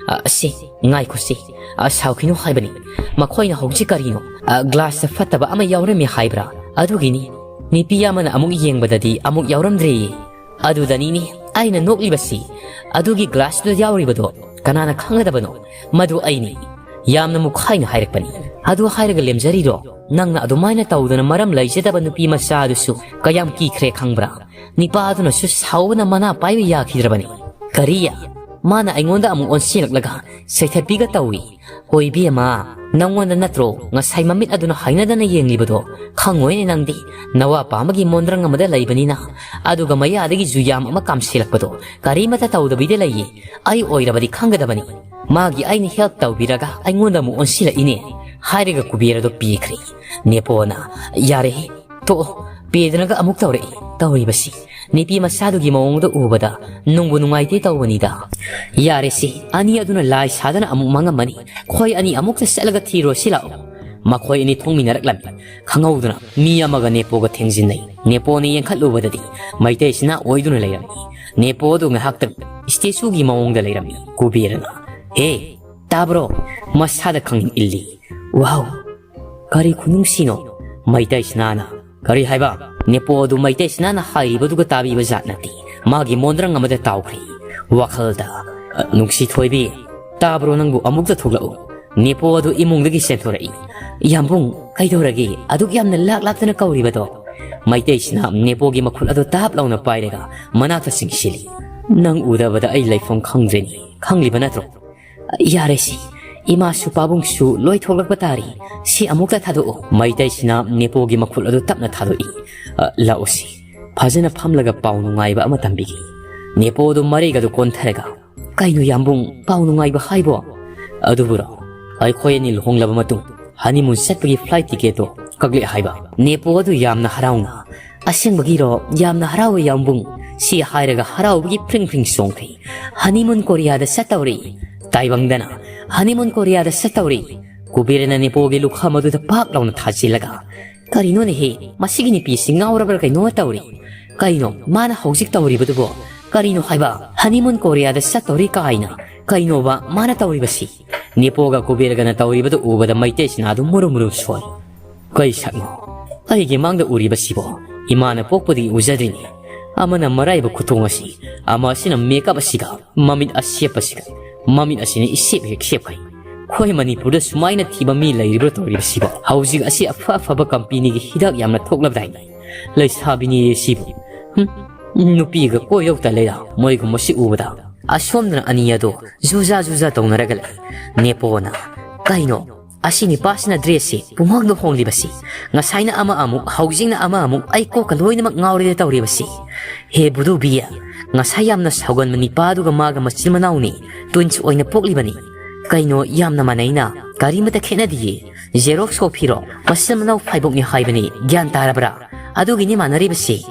ꯑ, ꯁꯦ, ꯉꯥꯏꯈꯣ ꯁꯦ꯫ ꯑ, ꯁꯥꯎꯈꯤꯅꯨ ꯍꯥꯏꯕꯅꯤ꯫ ꯃꯈꯣꯏꯅ ꯍꯧꯖꯤꯛ ꯀꯔꯤꯅꯣ? ꯑ, ꯒ꯭ꯂꯥꯁꯇ ꯐꯠꯇꯕ ꯑꯃ ꯌꯥꯎꯔꯝꯃꯤ ꯍꯥꯏꯕ꯭ꯔꯥ? ꯑꯗꯨꯒꯤꯅꯤ꯫ ꯅꯤꯄꯤ ꯑꯃꯅ ꯑꯃꯨꯛ ꯌꯦꯡꯕꯗꯗꯤ ꯑꯃꯨꯛ ꯌꯥꯎꯔꯝꯗ꯭ꯔꯦꯌꯦ꯫ ꯑꯗꯨꯗꯅꯤꯅꯦ ꯑꯩꯅ ꯅꯣꯛꯂꯤꯕꯁꯤ꯫ ꯑꯗꯨꯒꯤ ꯒ꯭ꯂꯥꯁꯇꯨꯗ ꯌꯥꯎꯔꯤꯕꯗꯣ ꯀꯅꯥꯅ ꯈꯪꯒꯗꯕꯅꯣ? ꯃꯗꯨ ꯑꯩꯅꯤ꯫" ꯌꯥꯝꯅ ꯃꯨꯈꯥꯏꯅ ꯍꯥꯏꯔꯛꯄꯅꯤ꯫ "ꯑꯗꯨ ꯍꯥꯏꯔꯒ ꯂꯦꯝꯖꯔꯤꯔꯣ? ꯅꯪꯅ ꯑꯗꯨꯃꯥꯏꯅ ꯇꯧꯗꯅ ꯃꯔꯝ ꯂꯩꯖꯗꯕ ꯅꯨꯄꯤ ꯃꯆꯥ ꯑꯗꯨꯁꯨ ꯀꯌꯥꯝ ꯀꯤꯈ꯭ꯔꯦ ꯈꯪꯕ꯭ꯔꯥ?" ꯅꯤꯄꯥ ꯑꯗꯨꯅꯁꯨ ꯁꯥꯎꯕꯅ ꯃꯅꯥ ꯄꯥꯏꯕ ꯌꯥꯈꯤꯗ꯭ꯔꯕꯅꯤ꯫ "ꯀꯔꯤ?" ꯃꯥꯅ ꯑꯩꯉꯣꯟꯗ ꯑꯃꯨꯛ ꯑꯣꯟꯁꯤꯜꯂꯛꯂꯒ ꯁꯩꯊꯠꯄꯤꯒ ꯇꯧꯏ꯫ "ꯍꯣꯏ ꯏꯕꯦꯝꯃ, ꯅꯪꯉꯣꯟꯗ ꯅꯠꯇ꯭ꯔꯣ ꯉꯁꯥꯏ ꯃꯃꯤꯠ ꯑꯗꯨꯅ ꯍꯥꯏꯅꯗꯅ ꯌꯦꯡꯂꯤꯕꯗꯣ? ꯈꯪꯉꯣꯏꯅꯦ ꯅꯪꯗꯤ, ꯅꯋꯥ ꯄꯥꯝꯕꯒꯤ ꯃꯣꯟꯗ꯭ꯔꯪ ꯑꯃꯗ ꯂꯩꯕꯅꯤꯅ꯫ ꯑꯗꯨꯒ ꯃꯌꯥꯗꯒꯤ ꯖꯨꯌꯥꯝ ꯑꯃ ꯀꯥꯝꯁꯤꯜꯂꯛꯄꯗꯣ ꯀꯔꯤꯃꯠꯇ ꯇꯧꯗꯕꯤꯗ ꯂꯩꯌꯦ꯫ ꯑꯩ ꯑꯣꯏꯔꯕꯗꯤ ꯈꯪꯒꯗꯕꯅꯤ꯫ ꯃꯥꯒꯤ ꯑꯩꯅ ꯍꯦꯜꯞ ꯇꯧꯕꯤꯔꯒ ꯑꯩꯉꯣꯟꯗ ꯑꯃꯨꯛ ꯑꯣꯟꯁꯤꯜꯂꯛꯏꯅꯦ꯫" ꯍꯥꯏꯔꯒ ꯀꯨꯕꯦꯔ ꯑꯗꯣ ꯄꯤꯈ꯭ꯔꯦ꯫ ꯅꯦꯄꯣꯅ, "ꯌꯥꯔꯦꯍꯦ, ꯇꯣꯛꯑꯣ, ꯄꯦꯗ꯭ꯔꯅꯒ ꯑꯃꯨꯛ ꯇꯧꯔꯛꯏ꯫ ꯇꯧꯔꯤꯕꯁꯤ ꯅꯨꯄꯤ ꯃꯆꯥꯗꯨꯒꯤ ꯃꯑꯣꯡꯗ ꯎꯕꯗ ꯅꯨꯡꯕꯨ ꯅꯨꯡꯉꯥꯏꯇꯦ ꯇꯧꯕꯅꯤꯗ꯫ ꯌꯥꯔꯦꯁꯤ, ꯑꯅꯤ ꯑꯗꯨꯅ ꯂꯥꯏ ꯁꯥꯗꯅ ꯑꯃꯨꯛ ꯃꯥꯡꯉꯝꯃꯅꯤ꯫ ꯈꯣꯏ ꯑꯅꯤ ꯑꯃꯨꯛꯇ ꯆꯠꯂꯒ ꯊꯤꯔꯨꯔꯁꯤ ꯂꯥꯛꯑꯣ꯫ ꯃꯈꯣꯏ ꯑꯅꯤ ꯊꯣꯡꯃꯤꯟꯅꯔꯛꯂꯝꯃꯤ꯫ ꯈꯪꯍꯧꯗꯅ ꯃꯤ ꯑꯃꯒ ꯅꯦꯄꯣꯒ ꯊꯦꯡꯖꯤꯟꯅꯩ꯫ ꯅꯦꯄꯣꯅ ꯌꯦꯡꯈꯠꯂꯨꯕꯗꯗꯤ ꯃꯩꯇꯩ ꯁꯤꯅꯥ ꯑꯣꯏꯗꯨꯅ ꯂꯩꯔꯝꯃꯤ꯫ ꯅꯦꯄꯣ ꯑꯗꯨ ꯉꯥꯏꯍꯥꯛꯇꯪ ꯁ꯭ꯇꯦꯆꯨꯒꯤ ꯃꯑꯣꯡꯗ ꯂꯩꯔꯝꯃꯤ꯫ ꯀꯨꯕꯦꯔꯅ, "ꯍꯦ, ꯇꯥꯕ꯭ꯔꯣ?" ꯃꯁꯥꯗ ꯈꯪꯏꯪ ꯏꯜꯂꯤ꯫ "ꯋꯥꯎ, ꯀꯔꯤ ꯈꯨꯅꯨꯡꯁꯤꯅꯣ?" ꯃꯩꯇꯩ ꯁꯤꯅꯥꯅ, "ꯀꯔꯤ ꯍꯥꯏꯕ?" ꯅꯦꯄꯣ ꯑꯗꯨ ꯃꯩꯇꯩ ꯁꯤꯅꯥꯅ ꯍꯥꯏꯔꯤꯕꯗꯨꯒ ꯇꯥꯕꯤꯕ ꯖꯥꯠ ꯅꯠꯇꯦ꯫ ꯃꯥꯒꯤ ꯃꯣꯟꯗ꯭ꯔꯪ ꯑꯃꯗ ꯇꯥꯎꯈ꯭ꯔꯦ꯫ ꯋꯥꯈꯜꯗ, "ꯑ, ꯅꯨꯡꯁꯤ ꯊꯣꯏꯕꯤ, ꯇꯥꯕ꯭ꯔꯣ? ꯅꯪꯕꯨ ꯑꯃꯨꯛꯇ ꯊꯣꯛꯂꯛꯎ꯫" ꯅꯦꯄꯣ ꯑꯗꯨ ꯏꯃꯨꯡꯗꯒꯤ ꯆꯦꯟꯊꯣꯔꯛꯏ꯫ "ꯌꯥꯝꯕꯨꯡ, ꯀꯩꯗꯧꯔꯒꯦ? ꯑꯗꯨꯛ ꯌꯥꯝꯅ ꯂꯥꯛ ꯂꯥꯛꯇꯅ ꯀꯧꯔꯤꯕꯗꯣ?" ꯃꯩꯇꯩꯁꯤꯅ ꯅꯦꯄꯣꯒꯤ ꯃꯈꯨꯠ ꯑꯗꯨ ꯇꯥꯞ ꯂꯥꯎꯅ ꯄꯥꯏꯔꯒ ꯃꯅꯥꯛꯇ ꯆꯤꯡꯁꯤꯜꯂꯤ꯫ "ꯅꯪ ꯎꯗꯕꯗ ꯑꯩ ꯂꯩꯐꯝ ꯈꯪꯗ꯭ꯔꯦꯅꯦ, ꯈꯪꯂꯤꯕ ꯅꯠꯇ꯭ꯔꯣ?" "ꯌꯥꯔꯦ ꯁꯤ, ꯏꯃꯥꯁꯨ ꯄꯥꯕꯨꯡꯁꯨ ꯂꯣꯏ ꯊꯣꯛꯂꯛꯄ ꯇꯥꯔꯤ꯫ ꯁꯤ ꯑꯃꯨꯛꯇ ꯊꯥꯗꯣꯛꯑꯣ꯫" ꯃꯩꯇꯩꯁꯤꯅ ꯅꯦꯄꯣꯒꯤ ꯃꯈꯨꯠ ꯑꯗꯨ ꯇꯞꯅ ꯊꯥꯗꯣꯛꯏ꯫ "ꯑ, ꯂꯥꯛꯑꯣ ꯁꯤ, ꯐꯖꯅ ꯐꯝꯂꯒ ꯄꯥꯎ ꯅꯨꯡꯉꯥꯏꯕ ꯑꯃ ꯇꯝꯕꯤꯒꯦ꯫" ꯅꯦꯄꯣ ꯑꯗꯨ ꯃꯔꯩꯒ ꯑꯗꯨ ꯀꯣꯟꯊꯔꯒ, "ꯀꯩꯅꯣ ꯌꯥꯝꯕꯨꯡ, ꯄꯥꯎ ꯅꯨꯡꯉꯥꯏꯕ ꯍꯥꯏꯕꯣ?" "ꯑꯗꯨꯕꯨꯔꯣ, ꯑꯩꯈꯣꯏ ꯑꯅꯤ ꯂꯨꯍꯣꯡꯂꯕ ꯃꯇꯨꯡ ꯍꯅꯤꯃꯨꯟ ꯆꯠꯄꯒꯤ ꯐ꯭ꯂꯥꯏꯠ ꯇꯤꯀꯦꯠꯇꯣ ꯀꯛꯂꯦ ꯍꯥꯏꯕ꯫" ꯅꯦꯄꯣ ꯑꯗꯨ ꯌꯥꯝꯅ ꯍꯔꯥꯎꯅ, "ꯑꯁꯦꯡꯕꯒꯤꯔꯣ? ꯌꯥꯝꯅ ꯍꯔꯥꯎꯋꯦ ꯌꯥꯝꯕꯨꯡ꯫" ꯁꯤ ꯍꯥꯏꯔꯒ ꯍꯔꯥꯎꯕꯒꯤ ꯐ꯭ꯔꯤꯡ ꯐ꯭ꯔꯤꯡ ꯆꯣꯡꯈ꯭ꯔꯤ꯫ "ꯍꯅꯤꯃꯨꯟ ꯀꯣꯔꯤꯌꯥꯗ ꯆꯠꯇꯧꯔꯤ꯫ ꯇꯥꯏꯕꯪꯗꯅ ꯍꯅꯤꯃꯨꯟ ꯀꯣꯔꯤꯌꯥꯗ ꯆꯠꯇꯧꯔꯤ꯫" ꯀꯨꯕꯦꯔꯅ ꯅꯦꯄꯣꯒꯤ ꯂꯨꯈꯝ ꯑꯗꯨꯗ ꯄꯥꯛ ꯂꯥꯎꯅ ꯊꯥꯖꯤꯜꯂꯒ, "ꯀꯔꯤꯅꯣꯅꯦꯍꯦ, ꯃꯁꯤꯒꯤ ꯅꯨꯄꯤꯁꯤ ꯉꯥꯎꯔꯕ꯭ꯔꯥ ꯀꯩꯅꯣ ꯇꯧꯔꯤ꯫ ꯀꯩꯅꯣ ꯃꯥꯅ ꯍꯧꯖꯤꯛ ꯇꯧꯔꯤꯕꯗꯨꯕꯣ? ꯀꯔꯤꯅꯣ ꯍꯥꯏꯕ? ꯍꯅꯤꯃꯨꯟ ꯀꯣꯔꯤꯌꯥꯗ ꯆꯠꯇꯧꯔꯤ ꯀꯥꯏꯅ ꯀꯩꯅꯣꯕ ꯃꯥꯅ ꯇꯧꯔꯤꯕꯁꯤ?" ꯅꯦꯄꯣꯒ ꯀꯨꯕꯦꯔꯒꯅ ꯇꯧꯔꯤꯕꯗꯨ ꯎꯕꯗ ꯃꯩꯇꯩ ꯁꯤꯅꯥꯗꯨ ꯃꯨꯔꯨꯝ ꯃꯨꯔꯨꯝ ꯁꯣꯜꯂꯤ꯫ "ꯀꯩ ꯁꯛꯅꯣ? ꯑꯩꯒꯤ ꯃꯥꯡꯗ ꯎꯔꯤꯕꯁꯤꯕꯣ? ꯏꯃꯥꯅ ꯄꯣꯛꯄꯗꯒꯤ ꯎꯖꯗ꯭ꯔꯤꯅꯤ꯫ ꯑꯃꯅ ꯃꯔꯥꯏꯕ ꯈꯨꯊꯣꯡ ꯑꯁꯤ, ꯑꯃ ꯑꯁꯤꯅ ꯃꯦꯀꯞ ꯑꯁꯤꯒ, ꯃꯃꯤꯠ ꯑꯁꯦꯞꯄꯁꯤꯒ, ꯃꯃꯤꯠ ꯑꯁꯤꯅ ꯏꯁꯦꯞ ꯍꯦꯛ ꯁꯦꯞꯈꯩ꯫ ꯑꯩꯈꯣꯏ ꯃꯅꯤꯄꯨꯔꯗ ꯁꯨꯃꯥꯏꯅ ꯊꯤꯕ ꯃꯤ ꯂꯩꯔꯤꯕ꯭ꯔꯥ ꯇꯧꯔꯤꯕꯁꯤꯕꯣ? ꯍꯧꯖꯤꯛ ꯑꯁꯤ ꯑꯐ ꯑꯐꯕ ꯀꯝꯄꯦꯅꯤꯒꯤ ꯍꯤꯗꯥꯛ ꯌꯥꯝꯅ ꯊꯣꯛꯂꯕꯗꯥꯏꯅꯦ꯫ ꯂꯩꯁꯥꯕꯤꯅꯤ ꯁꯤꯕꯨ꯫ ꯍꯨꯝ, ꯅꯨꯄꯤꯒ ꯀꯣꯏꯔꯧꯇ ꯂꯩꯔ ꯃꯣꯏꯒꯨꯝꯕꯁꯤ ꯎꯕꯗ꯫" ꯑꯁꯣꯝꯗꯅ ꯑꯅꯤ ꯑꯗꯣ ꯖꯨꯖꯥ ꯖꯨꯖꯥ ꯇꯧꯅꯔꯒ ꯂꯩ꯫ ꯅꯦꯄꯣꯅ, "ꯀꯩꯅꯣ? ꯑꯁꯤ ꯅꯤꯄꯥꯁꯤꯅ ꯗ꯭ꯔꯦꯁꯁꯤ ꯄꯨꯡꯍꯣꯡꯗ ꯍꯣꯡꯂꯤꯕꯁꯤ꯫ ꯉꯁꯥꯏꯅ ꯑꯃ ꯑꯃꯨꯛ, ꯍꯧꯖꯤꯛꯅ ꯑꯃ ꯑꯃꯨꯛ, ꯑꯩ ꯀꯣꯛꯀ ꯂꯣꯏꯅꯃꯛ ꯉꯥꯎꯔꯦꯗ ꯇꯧꯔꯤꯕꯁꯤ꯫ ꯍꯦ ꯕꯨꯗꯨꯕꯤ, ꯉꯁꯥꯏ ꯌꯥꯝꯅ ꯁꯥꯎꯒꯟꯕ ꯅꯤꯄꯥꯗꯨꯒ ꯃꯥꯒ ꯃꯆꯤꯟ ꯃꯅꯥꯎꯅꯤ, ꯇ꯭ꯋꯤꯟꯁ ꯑꯣꯏꯅ ꯄꯣꯛꯂꯤꯕꯅꯤ꯫ ꯀꯩꯅꯣ ꯌꯥꯝꯅ ꯃꯥꯟꯅꯩꯅ, ꯀꯔꯤꯃꯇ ꯈꯦꯠꯅꯗꯤꯌꯦ꯫ Xerox copyꯔꯣ? ꯃꯆꯤꯟ ꯃꯅꯥꯎ ꯐꯥꯏꯕꯣꯛꯅꯤ ꯍꯥꯏꯕꯅꯤ, ꯒ꯭ꯌꯥꯟ ꯇꯥꯔꯕ꯭ꯔꯥ? ꯑꯗꯨꯒꯤꯅꯤ ꯃꯥꯟꯅꯔꯤꯕꯁꯤ꯫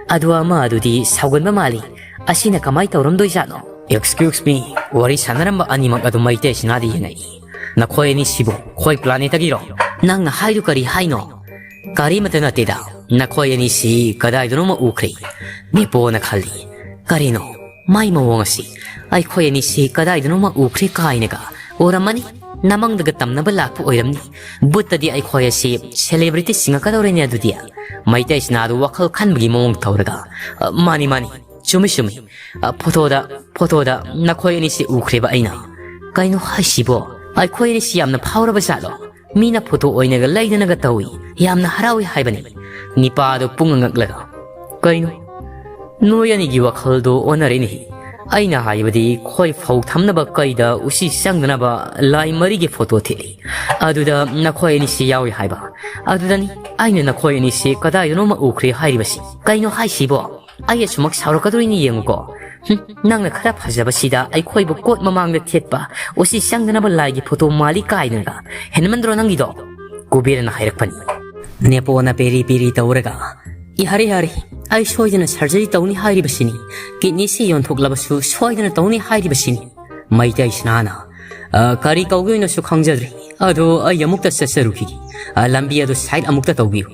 ꯑꯗꯨ ꯑꯃ ꯑꯗꯨꯗꯤ ꯁꯥꯎꯒꯟꯕ ꯃꯥꯜꯂꯤ꯫ ꯑꯁꯤꯅ ꯀꯃꯥꯏ ꯇꯧꯔꯝꯗꯣꯏꯖꯥꯠꯅꯣ? Excuse me, ꯋꯥꯔꯤ ꯁꯥꯟꯅꯔꯝꯕ ꯑꯅꯤꯃꯛ ꯑꯗꯨ ꯃꯩꯇꯩ ꯁꯤꯅꯥꯗ ꯌꯦꯡꯉꯛꯏ꯫ ꯅꯈꯣꯏ ꯑꯅꯤꯁꯤꯕꯨ ꯑꯩꯈꯣꯏ planetꯇꯒꯤꯔꯣ? ꯅꯪꯅ ꯍꯥꯏꯗꯨ ꯀꯔꯤ ꯍꯥꯏꯅꯣ? ꯀꯔꯤꯃꯠꯇ ꯅꯠꯇꯦꯗ, ꯅꯈꯣꯏ ꯑꯅꯤꯁꯤ ꯀꯗꯥꯏꯗꯅꯣꯃ ꯎꯈ꯭ꯔꯦ꯫ ꯅꯦꯄꯣꯅ ꯈꯜꯂꯤ, ꯀꯔꯤꯅꯣ ꯃꯥꯏ ꯃꯑꯣꯡ ꯑꯁꯤ? ꯑꯩꯈꯣꯏ ꯑꯅꯤꯁꯤ ꯀꯗꯥꯏꯗꯅꯣꯃ ꯎꯈ꯭ꯔꯦ ꯀꯥꯏꯅꯒ꯫ ꯎꯔꯝꯃꯅꯤ, ꯅꯃꯪꯗꯒ ꯇꯝꯅꯕ ꯂꯥꯛꯄ ꯑꯣꯏꯔꯝꯅꯤ꯫ ꯕꯨꯠꯇꯗꯤ ꯑꯩꯈꯣꯏ ꯑꯁꯤ celebrity ꯆꯤꯡꯉꯛꯀꯗꯧꯔꯦꯅꯦ ꯑꯗꯨꯗꯤ꯫ ꯃꯩꯇꯩ ꯁꯤꯅꯥꯗꯨ ꯋꯥꯈꯜ ꯈꯟꯕꯒꯤ ꯃꯑꯣꯡ ꯇꯧꯔꯒ, "ꯑ, ꯃꯥꯅꯤ, ꯃꯥꯅꯤ, ꯆꯨꯝꯃꯤ, ꯆꯨꯝꯃꯤ꯫ ꯑ, photoꯗ, photoꯗ ꯅꯈꯣꯏ ꯑꯅꯤꯁꯤ ꯎꯈ꯭ꯔꯦꯕ ꯑꯩꯅ꯫ ꯀꯩꯅꯣ ꯍꯥꯏꯁꯤꯕꯣ? ꯑꯩꯈꯣꯏ ꯑꯅꯤꯁꯤ ꯌꯥꯝꯅ ꯐꯥꯎꯔꯕ ꯖꯥꯠꯂꯣ? ꯃꯤꯅ photo ꯑꯣꯏꯅꯒ ꯂꯩꯗꯅꯒ ꯇꯧꯏ, ꯌꯥꯝꯅ ꯍꯔꯥꯎꯏ ꯍꯥꯏꯕꯅꯤ꯫" ꯅꯤꯄꯥꯗꯨ ꯄꯨꯡꯉ ꯉꯛꯂꯒ, "ꯀꯩꯅꯣ? ꯅꯣꯏ ꯑꯅꯤꯒꯤ ꯋꯥꯈꯜꯗꯣ ꯑꯣꯟꯅꯔꯦꯅꯦ꯫ ꯑꯩꯅ ꯍꯥꯏꯕꯗꯤ ꯈꯣꯏ ꯐꯧ ꯊꯝꯅꯕ ꯀꯩꯗ ꯎꯆꯤ ꯆꯪꯗꯅꯕ ꯂꯥꯏ ꯃꯔꯤꯒꯤ photo ꯊꯦꯠꯂꯤ꯫ ꯑꯗꯨꯗ ꯅꯈꯣꯏ ꯑꯅꯤꯁꯤ ꯌꯥꯎꯏ ꯍꯥꯏꯕ꯫ ꯑꯗꯨꯗꯅꯤ ꯑꯩꯅ ꯅꯈꯣꯏ ꯑꯅꯤꯁꯤ ꯀꯗꯥꯏꯗꯅꯣꯃ ꯎꯈ꯭ꯔꯦ ꯍꯥꯏꯔꯤꯕꯁꯤ꯫ ꯀꯩꯅꯣ ꯍꯥꯏꯁꯤꯕꯣ? ꯑꯩ ꯑꯁꯨꯃꯛ ꯁꯥꯎꯔꯛꯀꯗꯣꯔꯤꯅꯤ ꯌꯦꯡꯉꯨꯀꯣ꯫ ꯍꯨꯝ, ꯅꯪꯅ ꯈꯔ ꯐꯖꯕꯁꯤꯗ ꯑꯩꯈꯣꯏꯕꯨ ꯀꯣꯠ ꯃꯃꯥꯡꯗ ꯊꯦꯠꯄ ꯎꯆꯤ ꯆꯪꯗꯅꯕ ꯂꯥꯏꯒꯤ photo ꯃꯥꯜꯂꯤ ꯀꯥꯏꯅꯒ꯫ ꯍꯦꯟꯃꯟꯗ꯭ꯔꯣ ꯅꯪꯒꯤꯗꯣ?" ꯀꯨꯕꯦꯔꯅ ꯍꯥꯏꯔꯛꯄꯅꯤ꯫ ꯅꯦꯄꯣꯅ ꯄꯦꯔꯤ ꯄꯦꯔꯤ ꯇꯧꯔꯒ, "ꯏ, ꯌꯥꯔꯦ, ꯌꯥꯔꯦ, ꯑꯩ ꯁꯣꯏꯗꯅ surgery ꯇꯧꯅꯤ ꯍꯥꯏꯔꯤꯕꯁꯤꯅꯤ꯫ Kidneyꯁꯤ ꯌꯣꯟꯊꯣꯛꯂꯕꯁꯨ ꯁꯣꯏꯗꯅ ꯇꯧꯅꯤ ꯍꯥꯏꯔꯤꯕꯁꯤꯅꯤ꯫" ꯃꯩꯇꯩ ꯁꯤꯅꯥꯅ, "ꯑ, ꯀꯔꯤ ꯀꯧꯗꯣꯏꯅꯣꯁꯨ ꯈꯪꯖꯗ꯭ꯔꯤ꯫ ꯑꯗꯣ ꯑꯩ ꯑꯃꯨꯛꯇ ꯆꯠꯆꯔꯨꯈꯤꯒꯦ꯫ ꯑ, ꯂꯝꯕꯤ ꯑꯗꯨ side ꯑꯃꯨꯛꯇ ꯇꯧꯕꯤꯌꯨ꯫"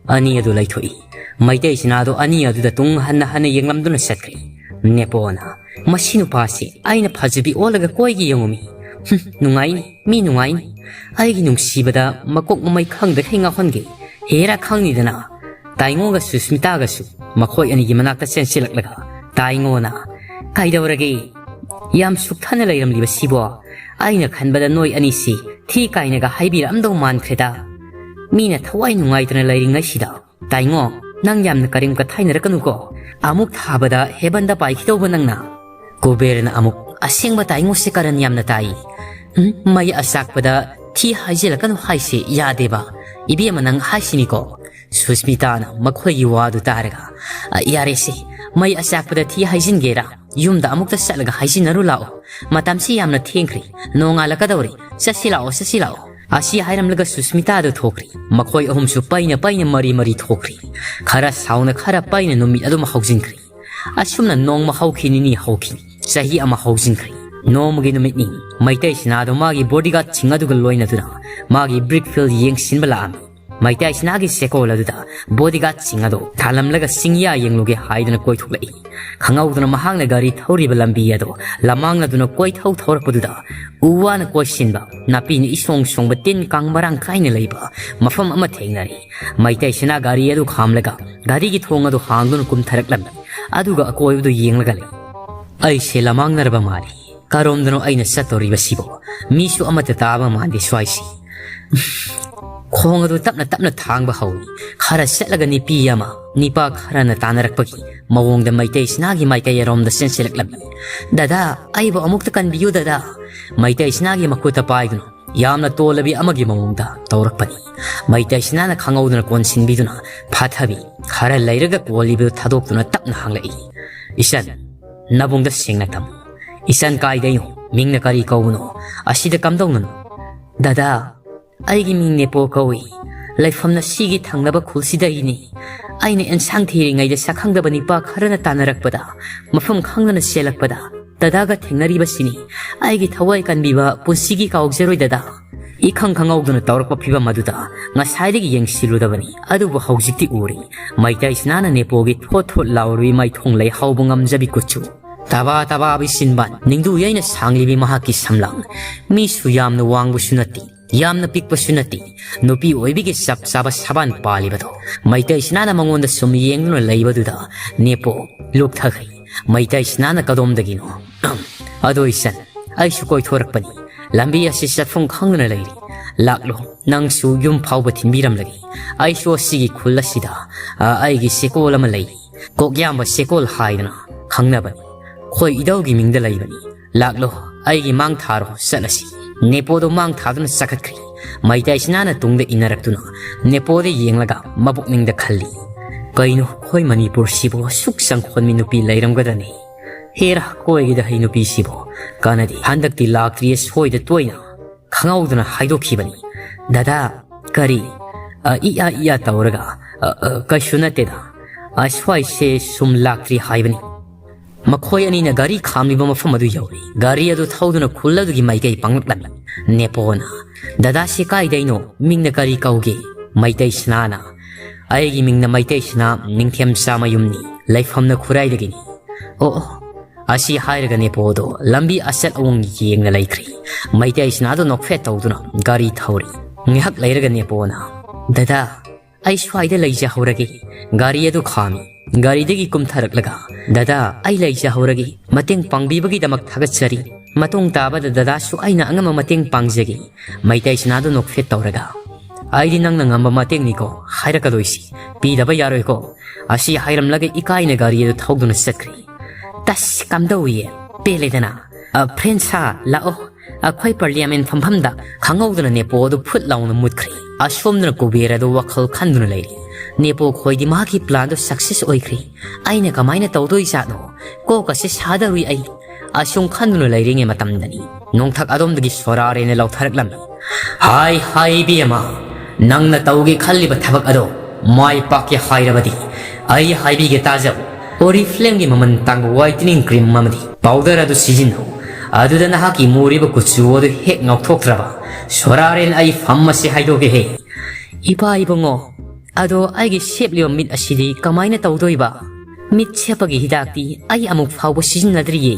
ꯑꯅꯤ ꯑꯗꯨ ꯂꯩꯊꯣꯛꯏ꯫ ꯃꯩꯇꯩ ꯁꯤꯅꯥꯗꯣ ꯑꯅꯤ ꯑꯗꯨꯗ ꯇꯨꯡ ꯍꯟꯅ ꯍꯟꯅ ꯌꯦꯡꯂꯝꯗꯨꯅ ꯆꯠꯈ꯭ꯔꯦ꯫ ꯅꯦꯄꯣꯅ, "ꯃꯁꯤ ꯅꯨꯄꯥꯁꯤ ꯑꯩꯅ ꯐꯖꯕꯤ ꯑꯣꯜꯂꯒ ꯀꯣꯏꯒꯦ ꯌꯦꯡꯉꯨꯃꯤ꯫ ꯍꯨꯝ, ꯅꯨꯡꯉꯥꯏꯅꯤ, ꯃꯤ ꯅꯨꯡꯉꯥꯏꯅꯤ꯫ ꯑꯩꯒꯤ ꯅꯨꯡꯁꯤꯕꯗ ꯃꯀꯣꯛ ꯃꯃꯩ ꯈꯪꯗꯈꯩ ꯉꯥꯎꯍꯟꯒꯦ꯫ ꯍꯦꯔꯥ ꯈꯪꯅꯤꯗꯅ꯫" ꯇꯥꯏꯉꯣꯒ ꯁꯨꯁꯃꯤꯇꯥꯒꯁꯨ ꯃꯈꯣꯏ ꯑꯅꯤꯒꯤ ꯃꯅꯥꯛꯇ ꯆꯦꯟꯁꯤꯜꯂꯛꯂꯒ ꯇꯥꯏꯉꯣꯅ, "ꯀꯩꯗꯧꯔꯒꯦ? ꯌꯥꯝ ꯁꯨꯛꯊꯅ ꯂꯩꯔꯝꯂꯤꯕꯁꯤꯕꯣ? ꯑꯩꯅ ꯈꯟꯕꯗ ꯅꯣꯏ ꯑꯅꯤꯁꯤ ꯊꯤ ꯀꯥꯏꯅꯒ ꯍꯥꯏꯕꯤꯔꯛꯑꯝꯗꯧ ꯃꯥꯟꯈ꯭ꯔꯦꯗ꯫ ꯃꯤꯅ ꯊꯋꯥꯏ ꯅꯨꯡꯉꯥꯏꯇꯅ ꯂꯩꯔꯤꯉꯩꯁꯤꯗ꯫ ꯇꯥꯏꯉꯣ, ꯅꯪ ꯌꯥꯝꯅ ꯀꯔꯦꯝ ꯀꯊꯥꯏꯅꯔꯛꯀꯅꯨꯀꯣ꯫ ꯑꯃꯨꯛ ꯊꯥꯕꯗ heavenꯗ ꯄꯥꯏꯈꯤꯗꯧꯕ ꯅꯪꯅ꯫" ꯀꯨꯕꯦꯔꯅ ꯑꯃꯨꯛ, "ꯑꯁꯦꯡꯕ ꯇꯥꯏꯉꯣꯁꯦ ꯀꯔꯟ ꯌꯥꯝꯅ ꯇꯥꯏ꯫ ꯎꯝ, ꯃꯩ ꯑꯆꯥꯛꯄꯗ ꯊꯤ ꯍꯥꯏꯖꯤꯜꯂꯛꯀꯅꯨ ꯍꯥꯏꯁꯦ ꯌꯥꯗꯦꯕ꯫ ꯏꯕꯦꯝꯃ, ꯅꯪ ꯍꯥꯏꯁꯤꯅꯤꯀꯣ꯫" ꯁꯨꯁꯃꯤꯇꯥꯅ ꯃꯈꯣꯏꯒꯤ ꯋꯥꯗꯨ ꯇꯥꯔꯒ, "ꯑ, ꯌꯥꯔꯦꯁꯦ, ꯃꯩ ꯑꯆꯥꯛꯄꯗ ꯊꯤ ꯍꯥꯏꯖꯤꯟꯒꯦꯔꯥ? ꯌꯨꯝꯗ ꯑꯃꯨꯛꯇ ꯆꯠꯂꯒ ꯍꯥꯏꯖꯤꯟꯅꯔꯨ ꯂꯥꯛꯑꯣ꯫ ꯃꯇꯝꯁꯤ ꯌꯥꯝꯅ ꯊꯦꯡꯈ꯭ꯔꯦ꯫ ꯅꯣꯡꯉꯥꯜꯂꯛꯀꯗꯧꯔꯦ꯫ ꯆꯠꯁꯤ ꯂꯥꯛꯑꯣ, ꯆꯠꯁꯤ ꯂꯥꯛꯑꯣ꯫ ꯑꯁꯤ ꯍꯥꯏꯔꯝꯂꯒ ꯁꯨꯁꯃꯤꯇꯥꯗꯨ ꯊꯣꯛꯈ꯭ꯔꯤ꯫ ꯃꯈꯣꯏ ꯑꯍꯨꯝꯁꯨ ꯄꯩꯅ ꯄꯩꯅ ꯃꯔꯤ ꯃꯔꯤ ꯊꯣꯛꯈ꯭ꯔꯤ꯫ ꯈꯔ ꯁꯥꯎꯅ ꯈꯔ ꯄꯩꯅ ꯅꯨꯃꯤꯠ ꯑꯗꯨꯃ ꯍꯧꯖꯤꯟꯈ꯭ꯔꯤ꯫ ꯑꯁꯨꯝꯅ ꯅꯣꯡꯃ ꯍꯧꯈꯤ, ꯅꯤꯅꯤ ꯍꯧꯈꯤ, ꯆꯍꯤ ꯑꯃ ꯍꯧꯖꯤꯟꯈ꯭ꯔꯦ꯫ ꯅꯣꯡꯃꯒꯤ ꯅꯨꯃꯤꯠꯅꯤ꯫ ꯃꯩꯇꯩ ꯁꯤꯅꯥꯗꯣ ꯃꯥꯒꯤ bodyguardꯁꯤꯡ ꯑꯗꯨꯒ ꯂꯣꯏꯅꯗꯨꯅ ꯃꯥꯒꯤ brick field ꯌꯦꯡꯁꯤꯟꯕ ꯂꯥꯛꯑꯝꯃꯤ꯫ ꯃꯩꯇꯩ ꯁꯤꯅꯥꯒꯤ ꯁꯦꯀꯣꯜ ꯑꯗꯨꯗ bodyguardꯁꯤꯡ ꯑꯗꯣ ꯊꯥꯂꯝꯂꯒ ꯁꯤꯡꯌꯥ ꯌꯦꯡꯂꯨꯒꯦ ꯍꯥꯏꯗꯨꯅ ꯀꯣꯏꯊꯣꯛꯂꯛꯏ꯫ ꯈꯪꯍꯧꯗꯅ ꯃꯍꯥꯛꯅ ꯒꯥꯔꯤ ꯊꯧꯔꯤꯕ ꯂꯝꯕꯤ ꯑꯗꯣ ꯂꯃꯥꯡꯅꯗꯨꯅ ꯀꯣꯏꯊꯧ ꯊꯧꯔꯛꯄꯗꯨꯗ ꯎ ꯋꯥꯅ ꯀꯣꯏꯁꯤꯟꯕ, ꯅꯥꯄꯤꯅ ꯏꯁꯣꯡ ꯁꯣꯡꯕ ꯇꯤꯟ ꯀꯥꯡ ꯃꯔꯥꯡ ꯀꯥꯏꯅ ꯂꯩꯕ ꯃꯐꯝ ꯑꯃ ꯊꯦꯡꯅꯔꯦ꯫ ꯃꯩꯇꯩꯁꯤꯅ ꯒꯥꯔꯤ ꯑꯗꯨ ꯈꯥꯝꯂꯒ ꯒꯥꯔꯤꯒꯤ ꯊꯣꯡ ꯑꯗꯨ ꯍꯥꯡꯗꯨꯅ ꯀꯨꯝꯊꯔꯛꯂꯝꯃꯤ꯫ ꯑꯗꯨꯒ ꯑꯀꯣꯏꯕꯗꯨ ꯌꯦꯡꯂꯒ ꯂꯩ꯫ "ꯑꯩꯁꯦ ꯂꯃꯥꯡꯅꯔꯕ ꯃꯥꯜꯂꯤ꯫ ꯀꯔꯣꯝꯗꯅꯣ ꯑꯩꯅ ꯆꯠꯇꯧꯔꯤꯕꯁꯤꯕꯣ? ꯃꯤꯁꯨ ꯑꯃꯠꯇ ꯇꯥꯕ ꯃꯥꯟꯗꯦ ꯁ꯭ꯋꯥꯏꯁꯤ꯫" ꯈꯣꯡ ꯑꯗꯨ ꯇꯞꯅ ꯇꯞꯅ ꯊꯥꯡꯕ ꯍꯧꯏ꯫ ꯈꯔ ꯆꯠꯂꯒ ꯅꯤꯄꯤ ꯑꯃ, ꯅꯤꯄꯥ ꯈꯔꯅ ꯇꯥꯟꯅꯔꯛꯄꯒꯤ ꯃꯑꯣꯡꯗ ꯃꯩꯇꯩ ꯁꯤꯅꯥꯒꯤ ꯃꯥꯏꯀꯩꯔꯣꯝꯗ ꯆꯦꯟꯁꯤꯜꯂꯛꯂꯝꯃꯤ꯫ "ꯗꯗꯥ, ꯑꯩꯕꯨ ꯑꯃꯨꯛꯇ ꯀꯟꯕꯤꯌꯨ ꯗꯗꯥ꯫" ꯃꯩꯇꯩ ꯁꯤꯅꯥꯒꯤ ꯃꯈꯨꯠꯇ ꯄꯥꯏꯗꯨꯅ ꯌꯥꯝꯅ ꯇꯣꯜꯂꯕꯤ ꯑꯃꯒꯤ ꯃꯑꯣꯡꯗ ꯇꯧꯔꯛꯄꯅꯤ꯫ ꯃꯩꯇꯩ ꯁꯤꯅꯥꯅ ꯈꯪꯍꯧꯗꯅ ꯀꯣꯟꯁꯤꯟꯕꯤꯗꯨꯅ ꯐꯥꯊꯕꯤ, ꯈꯔ ꯂꯩꯔꯒ ꯀꯣꯜꯂꯤꯕꯗꯨ ꯊꯥꯗꯣꯛꯇꯨꯅ ꯇꯞꯅ ꯍꯥꯡꯂꯛꯏ꯫ "ꯏꯆꯟ, ꯅꯕꯨꯡꯗ ꯁꯦꯡꯅ ꯇꯝꯃꯨ꯫ ꯏꯆꯟ ꯀꯥꯏꯗꯩꯅꯣ? ꯃꯤꯡꯅ ꯀꯔꯤ ꯀꯧꯕꯅꯣ? ꯑꯁꯤꯗ ꯀꯝꯗꯧꯅꯅꯣ?" "ꯗꯗꯥ, ꯑꯩꯒꯤ ꯃꯤꯡ ꯅꯦꯄꯣ ꯀꯧꯏ꯫ ꯂꯩꯐꯝꯅ ꯁꯤꯒꯤ ꯊꯪꯅꯕ ꯈꯨꯜꯁꯤꯗꯒꯤꯅꯤ꯫ ꯑꯩꯅ ꯑꯦꯟꯁꯥꯡ ꯊꯤꯔꯤꯉꯩꯗ ꯁꯛꯈꯪꯗꯕ ꯅꯤꯄꯥ ꯈꯔꯅ ꯇꯥꯟꯅꯔꯛꯄꯗ, ꯃꯐꯝ ꯈꯪꯗꯅ ꯆꯦꯜꯂꯛꯄꯗ ꯗꯗꯥꯒ ꯊꯦꯡꯅꯔꯤꯕꯁꯤꯅꯤ꯫ ꯑꯩꯒꯤ ꯊꯋꯥꯏ ꯀꯟꯕꯤꯕ ꯄꯨꯟꯁꯤꯒꯤ ꯀꯥꯎꯖꯔꯣꯏ ꯗꯗꯥ꯫" ꯏꯈꯪ ꯈꯪꯍꯧꯗꯅ ꯇꯧꯔꯛꯄ ꯐꯤꯕꯝ ꯑꯗꯨꯗ ꯉꯁꯥꯏꯗꯒꯤ ꯌꯦꯡꯁꯤꯜꯂꯨꯗꯕꯅꯤ, ꯑꯗꯨꯕꯨ ꯍꯧꯖꯤꯛꯇꯤ ꯎꯔꯦ꯫ ꯃꯩꯇꯩ ꯁꯤꯅꯥꯅ ꯅꯦꯄꯣꯒꯤ ꯊꯣꯠ ꯊꯣꯠ ꯂꯥꯎꯔꯕꯤ ꯃꯥꯏꯊꯣꯡ ꯂꯩꯍꯥꯎꯕ ꯉꯝꯖꯕꯤ ꯀꯨꯆꯨ, ꯇꯕꯥ ꯇꯕꯥꯕꯤ ꯆꯤꯟꯕꯥꯟ, ꯅꯤꯡꯗꯨ ꯌꯩꯅ ꯁꯥꯡꯂꯤꯕꯤ ꯃꯍꯥꯛꯀꯤ ꯁꯝꯂꯥꯡ꯫ ꯃꯤꯁꯨ ꯌꯥꯝꯅ ꯋꯥꯡꯕꯁꯨ ꯅꯠꯇꯦ, ꯌꯥꯝꯅ ꯄꯤꯛꯄꯁꯨ ꯅꯠꯇꯦ, ꯅꯨꯄꯤ ꯑꯣꯏꯕꯤꯒꯤ ꯆꯞ ꯆꯥꯕ ꯁꯕꯥꯟ ꯄꯥꯜꯂꯤꯕꯗꯣ꯫ ꯃꯩꯇꯩ ꯁꯤꯅꯥꯅ ꯃꯉꯣꯟꯗ ꯁꯨꯝ ꯌꯦꯡꯗꯨꯅ ꯂꯩꯕꯗꯨꯗ ꯅꯦꯄꯣ ꯂꯨꯞꯊꯈ꯭ꯔꯦ꯫ ꯃꯩꯇꯩ ꯁꯤꯅꯥꯅ ꯀꯗꯣꯝꯗꯒꯤꯅꯣ? "ꯑꯗꯣ ꯏꯆꯟ, ꯑꯩꯁꯨ ꯀꯣꯏꯊꯣꯔꯛꯄꯅꯤ꯫ ꯂꯝꯕꯤ ꯑꯁꯤ ꯆꯠꯐꯝ ꯈꯪꯗꯅ ꯂꯩꯔꯤ꯫ ꯂꯥꯛꯂꯣ, ꯅꯪꯁꯨ ꯌꯨꯝ ꯐꯥꯎꯕ ꯊꯤꯟꯕꯤꯔꯝꯂꯒꯦ꯫ ꯑꯩꯁꯨ ꯑꯁꯤꯒꯤ ꯈꯨꯜ ꯑꯁꯤꯗ, ꯑ, ꯑꯩꯒꯤ ꯁꯦꯀꯣꯜ ꯑꯃ ꯂꯩ꯫ ꯀꯣꯛꯌꯥꯝꯕ ꯁꯦꯀꯣꯜ ꯍꯥꯏꯗꯅ ꯈꯪꯅꯕꯅꯤ꯫ ꯑꯩꯈꯣꯏ ꯏꯙꯧꯒꯤ ꯃꯤꯡꯗ ꯂꯩꯕꯅꯤ꯫ ꯂꯥꯛꯂꯣ, ꯑꯩꯒꯤ ꯃꯥꯡ ꯊꯥꯔꯣ, ꯆꯠꯂꯁꯤ꯫" ꯅꯦꯄꯣꯗꯣ ꯃꯥꯡ ꯊꯥꯗꯨꯅ ꯆꯠꯈꯠꯈ꯭ꯔꯦ꯫ ꯃꯩꯇꯩ ꯁꯤꯅꯥꯅ ꯇꯨꯡꯗ ꯏꯟꯅꯔꯛꯇꯨꯅ ꯅꯦꯄꯣꯗ ꯌꯦꯡꯂꯒ ꯃꯕꯨꯛꯅꯤꯡꯗ ꯈꯜꯂꯤ, "ꯀꯩꯅꯣ, ꯑꯩꯈꯣꯏ ꯃꯅꯤꯄꯨꯔꯁꯤꯕꯨ ꯑꯁꯨꯛ ꯆꯪꯈꯣꯟꯕꯤ ꯅꯨꯄꯤ ꯂꯩꯔꯝꯒꯗ꯭ꯔꯅꯦ? ꯍꯦꯔꯥ, ꯀꯣꯏꯒꯦꯗ ꯍꯩ ꯅꯨꯄꯤꯁꯤꯕꯨ ꯀꯥꯟꯅꯗꯦ꯫ ꯍꯟꯗꯛꯇꯤ ꯂꯥꯛꯇ꯭ꯔꯤꯌꯦ, ꯁꯣꯏꯗ ꯇꯣꯏꯅ ꯈꯪꯍꯧꯗꯅ ꯍꯥꯏꯗꯣꯛꯈꯤꯕꯅꯤ꯫ "ꯗꯗꯥ, ꯀꯔꯤ?" ꯑ, ꯏꯌꯥ ꯏꯌꯥ ꯇꯧꯔꯒ, "ꯑ, ꯑ, ꯀꯩꯁꯨ ꯅꯠꯇꯦꯗ꯫ ꯑꯁ꯭ꯋꯥꯏꯁꯦ ꯁꯨꯝ ꯂꯥꯛꯇ꯭ꯔꯤ ꯍꯥꯏꯕꯅꯤ꯫" ꯃꯈꯣꯏ ꯑꯅꯤꯅ ꯒꯥꯔꯤ ꯈꯥꯝꯂꯤꯕ ꯃꯐꯝ ꯑꯗꯨ ꯌꯧꯔꯦ꯫ ꯒꯥꯔꯤ ꯑꯗꯨ ꯊꯧꯗꯨꯅ ꯈꯨꯜ ꯑꯗꯨꯒꯤ ꯃꯥꯏꯀꯩ ꯄꯥꯡꯂꯛꯂꯝꯃꯤ꯫ ꯅꯦꯄꯣꯅ, "ꯗꯗꯥꯁꯤ ꯀꯥꯏꯗꯩꯅꯣ? ꯃꯤꯡꯅ ꯀꯔꯤ ꯀꯧꯒꯦ?" "ꯃꯩꯇꯩ ꯁꯅꯥꯅ꯫" "ꯑꯩꯒꯤ ꯃꯤꯡꯅ ꯃꯩꯇꯩ ꯁꯅꯥ, ꯅꯤꯡꯊꯦꯝ ꯆꯥꯃꯌꯨꯝꯅꯤ, ꯂꯩꯐꯝꯅ ꯈꯨꯔꯥꯏꯗꯒꯤꯅꯤ꯫" "ꯑꯣ, ꯑꯣ꯫" ꯑꯁꯤ ꯍꯥꯏꯔꯒ ꯅꯦꯄꯣꯗꯣ ꯂꯝꯕꯤ ꯑꯆꯠ ꯑꯋꯣꯡ ꯌꯦꯡꯅ ꯂꯩꯈ꯭ꯔꯦ꯫ ꯃꯩꯇꯩ ꯁꯅꯥꯗꯣ ꯅꯣꯛꯐꯦꯠ ꯇꯧꯗꯨꯅ ꯒꯥꯔꯤ ꯊꯧꯔꯤ꯫ ꯉꯥꯏꯍꯥꯛ ꯂꯩꯔꯒ ꯅꯦꯄꯣꯅ, "ꯗꯗꯥ, ꯑꯩ ꯁ꯭ꯋꯥꯏꯗ ꯂꯩꯖꯍꯧꯔꯒꯦ꯫" ꯒꯥꯔꯤ ꯑꯗꯨ ꯈꯥꯝꯃꯤ꯫ ꯒꯥꯔꯤꯗꯒꯤ ꯀꯨꯝꯊꯔꯛꯂꯒ, "ꯗꯗꯥ, ꯑꯩ ꯂꯩꯖꯍꯧꯔꯒꯦ꯫ ꯃꯇꯦꯡ ꯄꯥꯡꯕꯤꯕꯒꯤꯗꯃꯛ ꯊꯥꯒꯠꯆꯔꯤ꯫ ꯃꯇꯨꯡ ꯇꯥꯕꯗ ꯗꯗꯥꯁꯨ ꯑꯩꯅ ꯑꯉꯝꯕ ꯃꯇꯦꯡ ꯄꯥꯡꯖꯒꯦ꯫" ꯃꯩꯇꯩ ꯁꯅꯥꯗꯨ ꯅꯣꯛꯐꯦꯠ ꯇꯧꯔꯒ, "ꯑꯩꯗꯤ ꯅꯪꯅ ꯉꯝꯕ ꯃꯇꯦꯡꯅꯤꯀꯣ ꯍꯥꯏꯔꯛꯀꯗꯣꯏꯁꯤ꯫ ꯄꯤꯗꯕ ꯌꯥꯔꯣꯏꯀꯣ꯫" ꯑꯁꯤ ꯍꯥꯏꯔꯝꯂꯒ ꯏꯀꯥꯏꯅ ꯒꯥꯔꯤ ꯑꯗꯨ ꯊꯧꯗꯨꯅ ꯆꯠꯈ꯭ꯔꯦ꯫ "ꯇꯁ, ꯀꯝꯗꯧꯏ? ꯄꯦꯜꯂꯦꯗꯅ꯫ ꯑ, ꯐ꯭ꯔꯦꯟꯁꯥ, ꯂꯥꯛꯑꯣ꯫ ꯑꯩꯈꯣꯏ ꯄꯥꯔꯂꯤꯌꯥꯃꯦꯟ ꯐꯝꯐꯝꯗ꯫" ꯈꯪꯍꯧꯗꯅ ꯅꯦꯄꯣ ꯑꯗꯨ ꯐꯨꯠ ꯂꯥꯎꯅ ꯃꯨꯠꯈ꯭ꯔꯦ꯫ ꯑꯁꯣꯝꯗꯅ ꯀꯨꯕꯦꯔ ꯑꯗꯨ ꯋꯥꯈꯜ ꯈꯟꯗꯨꯅ ꯂꯩꯔꯤ꯫ ꯅꯦꯄꯣ ꯈꯣꯏꯗꯤ ꯃꯍꯥꯛꯀꯤ ꯄ꯭ꯂꯥꯟꯗꯨ ꯁꯛꯁꯦꯁ ꯑꯣꯏꯈ꯭ꯔꯦ꯫ "ꯑꯩꯅ ꯀꯃꯥꯏꯅ ꯇꯧꯗꯣꯏꯖꯥꯠꯅꯣ? ꯀꯣꯛꯀꯁꯦ ꯁꯥꯗꯧꯔꯤ ꯑꯩ꯫" ꯑꯁꯨꯝ ꯈꯟꯗꯨꯅ ꯂꯩꯔꯤꯉꯩ ꯃꯇꯝꯗꯅꯤ ꯅꯣꯡꯊꯛ ꯑꯗꯣꯝꯗꯒꯤ ꯁꯣꯔꯥꯔꯦꯅ ꯂꯥꯎꯊꯔꯛꯂꯝꯃꯤ꯫ "ꯍꯥꯏ, ꯍꯥꯏ, ꯏꯕꯦꯝꯃ, ꯅꯪꯅ ꯇꯧꯒꯦ ꯈꯜꯂꯤꯕ ꯊꯕꯛ ꯑꯗꯣ ꯃꯥꯏ ꯄꯥꯛꯀꯦ ꯍꯥꯏꯔꯕꯗꯤ ꯑꯩ ꯍꯥꯏꯕꯤꯒꯦ ꯇꯥꯖꯧ꯫ ꯑꯣꯔꯤꯐ꯭ꯂꯦꯝꯒꯤ ꯃꯃꯜ ꯇꯥꯡꯕ ꯋꯥꯏꯇꯅꯤꯡ ꯀ꯭ꯔꯤꯝ ꯑꯃꯗꯤ ꯄꯥꯎꯗꯔ ꯑꯗꯨ ꯁꯤꯖꯤꯟꯅꯧ꯫ ꯑꯗꯨꯗ ꯅꯍꯥꯛꯀꯤ ꯃꯨꯔꯤꯕ ꯀꯨꯆꯨ ꯑꯗꯨ ꯍꯦꯛ ꯉꯧꯊꯣꯛꯇ꯭ꯔꯕ ꯁꯣꯔꯥꯔꯦꯟ ꯑꯩ ꯐꯝ ꯑꯁꯤ ꯍꯥꯏꯗꯣꯛꯀꯦꯍꯦ꯫" "ꯏꯄꯥ ꯏꯕꯨꯡꯉꯣ, ꯑꯗꯣ ꯑꯩꯒꯤ ꯁꯦꯞꯂꯤꯕ ꯃꯤꯠ ꯑꯁꯤꯗꯤ ꯀꯃꯥꯏꯅ ꯇꯧꯗꯣꯏꯕ? ꯃꯤꯠ ꯁꯦꯞꯄꯒꯤ ꯍꯤꯗꯥꯛꯇꯤ ꯑꯩ ꯑꯃꯨꯛ ꯐꯥꯎꯕ ꯁꯤꯖꯤꯟꯅꯗ꯭ꯔꯤꯌꯦ꯫"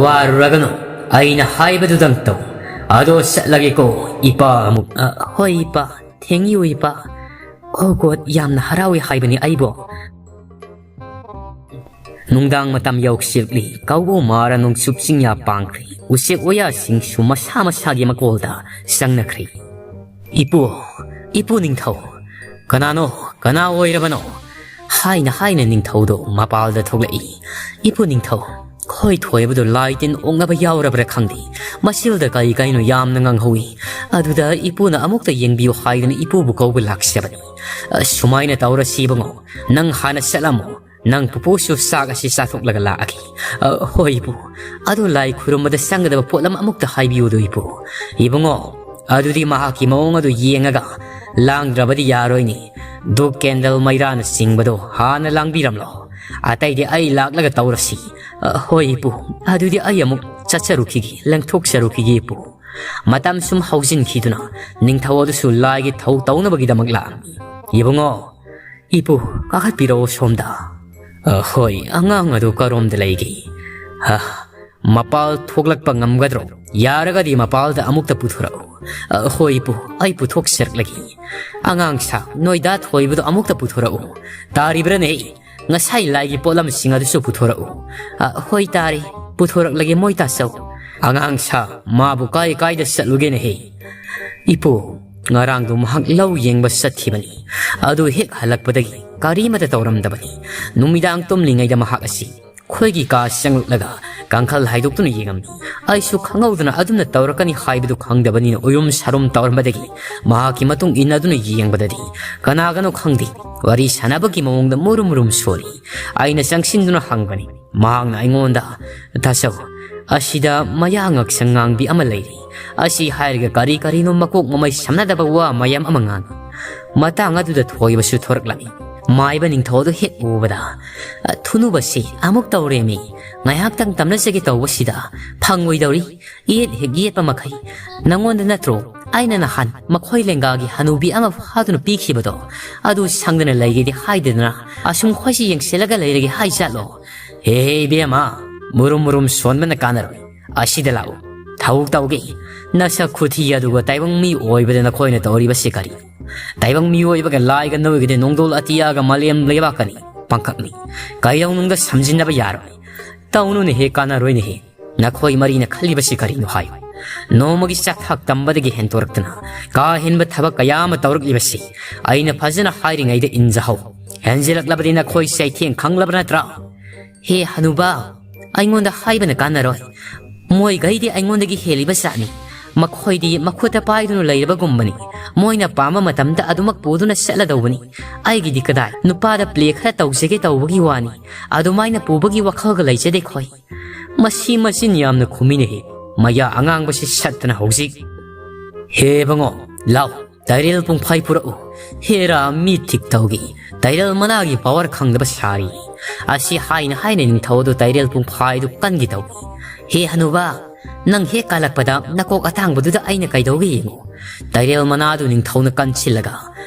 "ꯋꯥꯔꯨꯔꯒꯅꯨ, ꯑꯩꯅ ꯍꯥꯏꯕꯗꯨꯗꯪ ꯇꯧ꯫ ꯑꯗꯣ ꯆꯠꯂꯒꯦꯀꯣ, ꯏꯄꯥ ꯑꯃꯨꯛ꯫" "ꯑ, ꯍꯣꯏ ꯏꯄꯥ, ꯊꯦꯡꯌꯨ ꯏꯄꯥ꯫ ꯑꯣ ꯒꯣꯗ, ꯌꯥꯝꯅ ꯍꯔꯥꯎꯏ ꯍꯥꯏꯕꯅꯤ ꯑꯩꯕꯨ꯫" ꯅꯨꯡꯗꯥꯡ ꯃꯇꯝ ꯌꯧꯁꯤꯜꯂꯛꯂꯤ꯫ ꯀꯧꯕꯨ ꯃꯥꯔ ꯅꯣꯡꯆꯨꯞ ꯆꯤꯡꯌꯥ ꯄꯥꯡꯈ꯭ꯔꯦ꯫ ꯎꯆꯦꯛ ꯋꯥꯌꯥꯁꯤꯡꯁꯨ ꯃꯁꯥ ꯃꯁꯥꯒꯤ ꯃꯀꯣꯜꯗ ꯆꯪꯅꯈ꯭ꯔꯦ꯫ "ꯏꯄꯨ, ꯏꯄꯨ ꯅꯤꯡꯊꯧ, ꯀꯅꯥꯅꯣ? ꯀꯅꯥ ꯑꯣꯏꯔꯕꯅꯣ?" ꯍꯥꯏꯅ ꯍꯥꯏꯅ ꯅꯤꯡꯊꯧꯗꯣ ꯃꯄꯥꯜꯗ ꯊꯣꯛꯂꯛꯏ꯫ "ꯏꯄꯨ ꯅꯤꯡꯊꯧ, ꯈꯣꯏ ꯊꯣꯏꯕꯗꯣ ꯂꯥꯏ ꯇꯤꯟ ꯑꯣꯛꯅꯕ ꯌꯥꯎꯔꯕ꯭ꯔꯥ ꯈꯪꯗꯦ, ꯃꯁꯤꯜꯗ ꯀꯔꯤ ꯀꯩꯅꯣ ꯌꯥꯝꯅ ꯉꯥꯡꯍꯧꯏ꯫ ꯑꯗꯨꯗ ꯏꯄꯨꯅ ꯑꯃꯨꯛꯇ ꯌꯦꯡꯕꯤꯌꯨ ꯍꯥꯏꯗꯅ ꯏꯄꯨꯕꯨ ꯀꯧꯕ ꯂꯥꯛꯆꯕꯅꯤ꯫ ꯑ, ꯁꯨꯃꯥꯏꯅ ꯇꯧꯔꯁꯤ ꯏꯕꯨꯡꯉꯣ, ꯅꯪ ꯍꯥꯟꯅ ꯆꯠꯂꯝꯃꯣ, ꯅꯪ ꯄꯨꯄꯨꯁꯨ ꯆꯥꯛ ꯑꯁꯤ ꯆꯥꯊꯣꯛꯂꯒ ꯂꯥꯛꯑꯒꯦ꯫" "ꯑ, ꯍꯣꯏ ꯏꯄꯨ, ꯑꯗꯣ ꯂꯥꯏ ꯈꯨꯔꯨꯝꯕꯗ ꯆꯪꯒꯗꯕ ꯄꯣꯠꯂꯝ ꯑꯃꯨꯛꯇ ꯍꯥꯏꯕꯤꯌꯨꯗꯣ ꯏꯄꯨ꯫" "ꯏꯕꯨꯡꯉꯣ, ꯑꯗꯨꯗꯤ ꯃꯍꯥꯛꯀꯤ ꯃꯑꯣꯡ ꯑꯗꯨ ꯌꯦꯡꯉꯒ, "ꯂꯥꯡꯗ꯭ꯔꯕꯗꯤ ꯌꯥꯔꯣꯏꯅꯦ꯫ ꯙꯨꯞ, ꯀꯦꯟꯗꯜ, ꯃꯩꯔꯥꯅ ꯆꯤꯡꯕꯗꯣ ꯍꯥꯟꯅ ꯂꯥꯡꯕꯤꯔꯝꯂꯣ꯫ ꯑꯇꯩꯗꯤ ꯑꯩ ꯂꯥꯛꯂꯒ ꯇꯧꯔꯁꯤ꯫" "ꯑ, ꯍꯣꯏ ꯏꯄꯨ, ꯑꯗꯨꯗꯤ ꯑꯩ ꯑꯃꯨꯛ ꯆꯠꯆꯔꯨꯈꯤꯒꯦ, ꯂꯪꯊꯣꯛꯆꯔꯨꯈꯤꯒꯦ ꯏꯄꯨ꯫" ꯃꯇꯝ ꯁꯨꯝ ꯍꯧꯖꯤꯟꯈꯤꯗꯨꯅ ꯅꯤꯡꯊꯧ ꯑꯗꯨꯁꯨ ꯂꯥꯏꯒꯤ ꯊꯧ ꯇꯧꯅꯕꯒꯤꯗꯃꯛ ꯂꯥꯛꯂꯝꯃꯤ꯫ "ꯏꯕꯨꯡꯉꯣ, ꯏꯄꯨ, ꯀꯥꯈꯠꯄꯤꯔꯛꯑꯣ ꯁꯣꯝꯗ꯫" "ꯑ, ꯍꯣꯏ, ꯑꯉꯥꯡ ꯑꯗꯨ ꯀꯔꯣꯝꯗ ꯂꯩꯒꯦ? ꯍ, ꯃꯄꯥꯜ ꯊꯣꯛꯂꯛꯄ ꯉꯝꯒꯗ꯭ꯔꯣ? ꯌꯥꯔꯒꯗꯤ ꯃꯄꯥꯜꯗ ꯑꯃꯨꯛꯇ ꯄꯨꯊꯣꯔꯛꯎ꯫" "ꯑ, ꯍꯣꯏ ꯏꯄꯨ, ꯑꯩ ꯄꯨꯊꯣꯛꯆꯔꯛꯂꯒꯦ꯫" "ꯑꯉꯥꯡ ꯁꯥ, ꯅꯣꯏ ꯗꯥ ꯊꯣꯏꯕꯗꯣ ꯑꯃꯨꯛꯇ ꯄꯨꯊꯣꯔꯛꯎ꯫" "ꯇꯥꯔꯤꯕ꯭ꯔꯥꯅꯦ? ꯉꯁꯥꯏ ꯂꯥꯏꯒꯤ ꯄꯣꯠꯂꯝꯁꯤꯡ ꯑꯗꯨꯁꯨ ꯄꯨꯊꯣꯔꯛꯎ꯫" "ꯑ, ꯍꯣꯏ ꯇꯥꯔꯤ, ꯄꯨꯊꯣꯔꯛꯂꯒꯦ ꯃꯣꯏ ꯇꯥꯆꯧ꯫" "ꯑꯉꯥꯡ ꯁꯥ, ꯃꯥꯕꯨ ꯀꯥꯏ ꯀꯥꯏꯗ ꯆꯠꯂꯨꯒꯦꯅꯦꯍꯦ?" "ꯏꯄꯨ, ꯉꯔꯥꯡꯗꯣ ꯃꯍꯥꯛ ꯂꯧ ꯌꯦꯡꯕ ꯆꯠꯈꯤꯕꯅꯤ꯫ ꯑꯗꯨ ꯍꯦꯛ ꯍꯜꯂꯛꯄꯗꯒꯤ ꯀꯔꯤꯃꯠꯇ ꯇꯧꯔꯝꯗꯕꯅꯤ꯫ ꯅꯨꯃꯤꯗꯥꯡ ꯇꯨꯝꯂꯤꯉꯩꯗ ꯃꯍꯥꯛ ꯑꯁꯤ ꯑꯩꯈꯣꯏꯒꯤ ꯀꯥ ꯆꯪꯂꯛꯂꯒ ꯀꯥꯡꯈꯜ ꯍꯥꯏꯗꯣꯛꯇꯨꯅ ꯌꯦꯡꯉꯝꯃꯤ꯫ ꯑꯩꯁꯨ ꯈꯪꯍꯧꯗꯅ ꯑꯗꯨꯝꯅ ꯇꯧꯔꯛꯀꯅꯤ ꯍꯥꯏꯕꯗꯨ ꯈꯪꯗꯕꯅꯤꯅ ꯎꯌꯨꯝ ꯁꯥꯔꯨꯝ ꯇꯧꯔꯝꯕꯗꯒꯤ ꯃꯍꯥꯛꯀꯤ ꯃꯇꯨꯡ ꯏꯟꯅꯗꯨꯅ ꯌꯦꯡꯕꯗꯗꯤ ꯀꯅꯥꯒꯅꯣ ꯈꯪꯗꯦ, ꯋꯥꯔꯤ ꯁꯥꯟꯅꯕꯒꯤ ꯃꯑꯣꯡꯗ ꯃꯨꯔꯨꯝ ꯃꯨꯔꯨꯝ ꯁꯣꯜꯂꯤ꯫" ꯑꯩꯅ ꯆꯪꯁꯤꯟꯗꯨꯅ ꯍꯪꯕꯅꯤ꯫ ꯃꯍꯥꯛꯅ ꯑꯩꯉꯣꯟꯗ, "ꯇꯥꯆꯧ, ꯑꯁꯤꯗ ꯃꯌꯥ ꯉꯛꯁꯪ ꯉꯥꯡꯕꯤ ꯑꯃ ꯂꯩꯔꯤ꯫ ꯑꯁꯤ ꯍꯥꯏꯔꯒ ꯀꯔꯤ ꯀꯔꯤꯅꯣ ꯃꯀꯣꯛ ꯃꯃꯩ ꯁꯝꯅꯗꯕ ꯋꯥ ꯃꯌꯥꯝ ꯑꯃ ꯉꯥꯡꯏ꯫" ꯃꯇꯥꯡ ꯑꯗꯨꯗ ꯊꯣꯏꯕꯁꯨ ꯊꯣꯔꯛꯂꯝꯃꯤ꯫ ꯃꯥꯏꯕ ꯅꯤꯡꯊꯧ ꯑꯗꯨ ꯍꯦꯛ ꯎꯕꯗ, "ꯑ, ꯊꯨꯅꯨꯕꯁꯤ ꯑꯃꯨꯛ ꯇꯧꯔꯦꯃꯤ꯫ ꯉꯥꯏꯍꯥꯛꯇꯪ ꯇꯝꯅꯖꯒꯦ ꯇꯧꯕꯁꯤꯗ ꯐꯪꯉꯣꯏꯗꯧꯔꯤ꯫ ꯌꯦꯠ ꯍꯦꯛ ꯌꯦꯠꯄ ꯃꯈꯩ꯫ ꯅꯉꯣꯟꯗ ꯅꯠꯇ꯭ꯔꯣ ꯑꯩꯅ ꯅꯍꯥꯟ ꯃꯈꯣꯏ ꯂꯦꯡꯒꯥꯒꯤ ꯍꯅꯨꯕꯤ ꯑꯃ ꯐꯥꯗꯨꯅ ꯄꯤꯈꯤꯕꯗꯣ? ꯑꯗꯨ ꯁꯪꯗꯅ ꯂꯩꯒꯦꯗꯤ ꯍꯥꯏꯗꯗꯅ ꯑꯁꯨꯝ ꯈꯣꯏꯁꯤ ꯌꯦꯡꯁꯤꯜꯂꯒ ꯂꯩꯔꯒꯦ ꯍꯥꯏꯖꯥꯠꯂꯣ?" "ꯍꯦ ꯏꯕꯦꯝꯃ, ꯃꯨꯔꯨꯝ ꯃꯨꯔꯨꯝ ꯁꯣꯟꯕꯅ ꯀꯥꯟꯅꯔꯣꯏ꯫ ꯑꯁꯤꯗ ꯂꯥꯛꯎ꯫ ꯊꯕꯛ ꯇꯧꯒꯦ꯫ ꯅꯁꯛ ꯈꯨꯊꯤ ꯑꯗꯨꯒ ꯇꯥꯏꯕꯪ ꯃꯤ ꯑꯣꯏꯕꯗ ꯅꯈꯣꯏꯅ ꯇꯧꯔꯤꯕꯁꯤ ꯀꯔꯤ? ꯇꯥꯏꯕꯪ ꯃꯤꯑꯣꯏꯕꯒ ꯂꯥꯏꯒ ꯅꯣꯏꯒꯗꯤ ꯅꯣꯡꯗꯣꯜ ꯑꯇꯤꯌꯥꯒ ꯃꯥꯂꯦꯝ ꯂꯩꯕꯥꯛꯀꯅꯤ ꯄꯥꯡꯈꯛꯅꯤ꯫ ꯀꯩꯗꯧꯅꯨꯡꯗ ꯁꯝꯖꯤꯟꯅꯕ ꯌꯥꯔꯣꯏ꯫ ꯇꯧꯅꯨꯅꯦꯍꯦ, ꯀꯥꯟꯅꯔꯣꯏꯅꯦꯍꯦ꯫ ꯅꯈꯣꯏ ꯃꯔꯤꯅ ꯈꯜꯂꯤꯕꯁꯤ ꯀꯔꯤꯅꯣ ꯍꯥꯏꯌꯨ꯫ ꯅꯣꯡꯃꯒꯤ ꯆꯥꯛꯊꯥꯛ ꯇꯝꯕꯗꯒꯤ ꯍꯦꯟꯇꯣꯔꯛꯇꯅ ꯀꯥ ꯍꯦꯟꯕ ꯊꯕꯛ ꯀꯌꯥ ꯑꯃ ꯇꯧꯔꯛꯂꯤꯕꯁꯤ ꯑꯩꯅ ꯐꯖꯅ ꯍꯥꯏꯔꯤꯉꯩꯗ ꯏꯟꯖꯍꯧ꯫ ꯍꯦꯟꯖꯤꯜꯂꯛꯂꯕꯗꯤ ꯅꯈꯣꯏ ꯆꯩꯊꯦꯡ ꯈꯪꯂꯕ ꯅꯠꯇ꯭ꯔꯥ?" "ꯍꯦ ꯍꯅꯨꯕ, ꯑꯩꯉꯣꯟꯗ ꯍꯥꯏꯕꯅ ꯀꯥꯟꯅꯔꯣꯏ꯫ ꯃꯣꯏꯈꯩꯗꯤ ꯑꯩꯉꯣꯟꯗꯒꯤ ꯍꯦꯜꯂꯤꯕ ꯖꯥꯠꯅꯤ꯫ ꯃꯈꯣꯏꯗꯤ ꯃꯈꯨꯠꯇ ꯄꯥꯏꯗꯨꯅ ꯂꯩꯔꯕꯒꯨꯝꯕꯅꯤ꯫ ꯃꯣꯏꯅ ꯄꯥꯝꯕ ꯃꯇꯝꯗ ꯑꯗꯨꯃꯛ ꯄꯨꯗꯨꯅ ꯆꯠꯂꯗꯧꯕꯅꯤ꯫ ꯑꯩꯒꯤꯗꯤ ꯀꯗꯥꯏ? ꯅꯨꯄꯥꯗ ꯄ꯭ꯂꯦ ꯈꯔ ꯇꯧꯖꯒꯦ ꯇꯧꯕꯒꯤ ꯋꯥꯅꯤ꯫ ꯑꯗꯨꯃꯥꯏꯅ ꯄꯨꯕꯒꯤ ꯋꯥꯈꯜꯒ ꯂꯩꯖꯗꯦ ꯈꯣꯏ꯫" ꯃꯁꯤ ꯃꯆꯤꯟ ꯌꯥꯝꯅ ꯈꯨꯝꯃꯤꯅꯦꯍꯦ꯫ ꯃꯌꯥ ꯑꯉꯥꯡꯕꯁꯤ ꯁꯠꯇꯅ ꯍꯧꯖꯤꯛ꯫ ꯍꯦ ꯕꯉꯣ, ꯂꯥꯎ, ꯇꯥꯏꯔꯦꯜ ꯄꯨꯡꯐꯥꯏ ꯄꯨꯔꯛꯎ꯫ ꯍꯦꯔꯥ, ꯃꯤ ꯊꯤꯛ ꯇꯧꯒꯦ꯫ ꯇꯥꯏꯔꯦꯜ ꯃꯅꯥꯒꯤ power ꯈꯪꯗꯕ ꯁꯥꯔꯤ꯫ ꯑꯁꯤ ꯍꯥꯏꯅ ꯍꯥꯏꯅ ꯅꯤꯡꯊꯧ ꯑꯗꯨ ꯇꯥꯏꯔꯦꯜ ꯄꯨꯡꯐꯥꯏꯗꯨ ꯀꯟꯒꯦ ꯇꯧꯏ꯫ ꯍꯦ ꯍꯅꯨꯕ, ꯅꯪ ꯍꯦꯛ ꯀꯜꯂꯛꯄꯗ ꯅꯀꯣꯛ ꯑꯇꯥꯡꯕꯗꯨꯗ ꯑꯩꯅ ꯀꯩꯗꯧꯒꯦ ꯌꯦꯡꯉꯨ꯫ ꯇꯥꯏꯔꯦꯜ ꯃꯅꯥꯗꯨ ꯅꯤꯡꯊꯧꯅ ꯀꯟꯁꯤꯜꯂꯒ,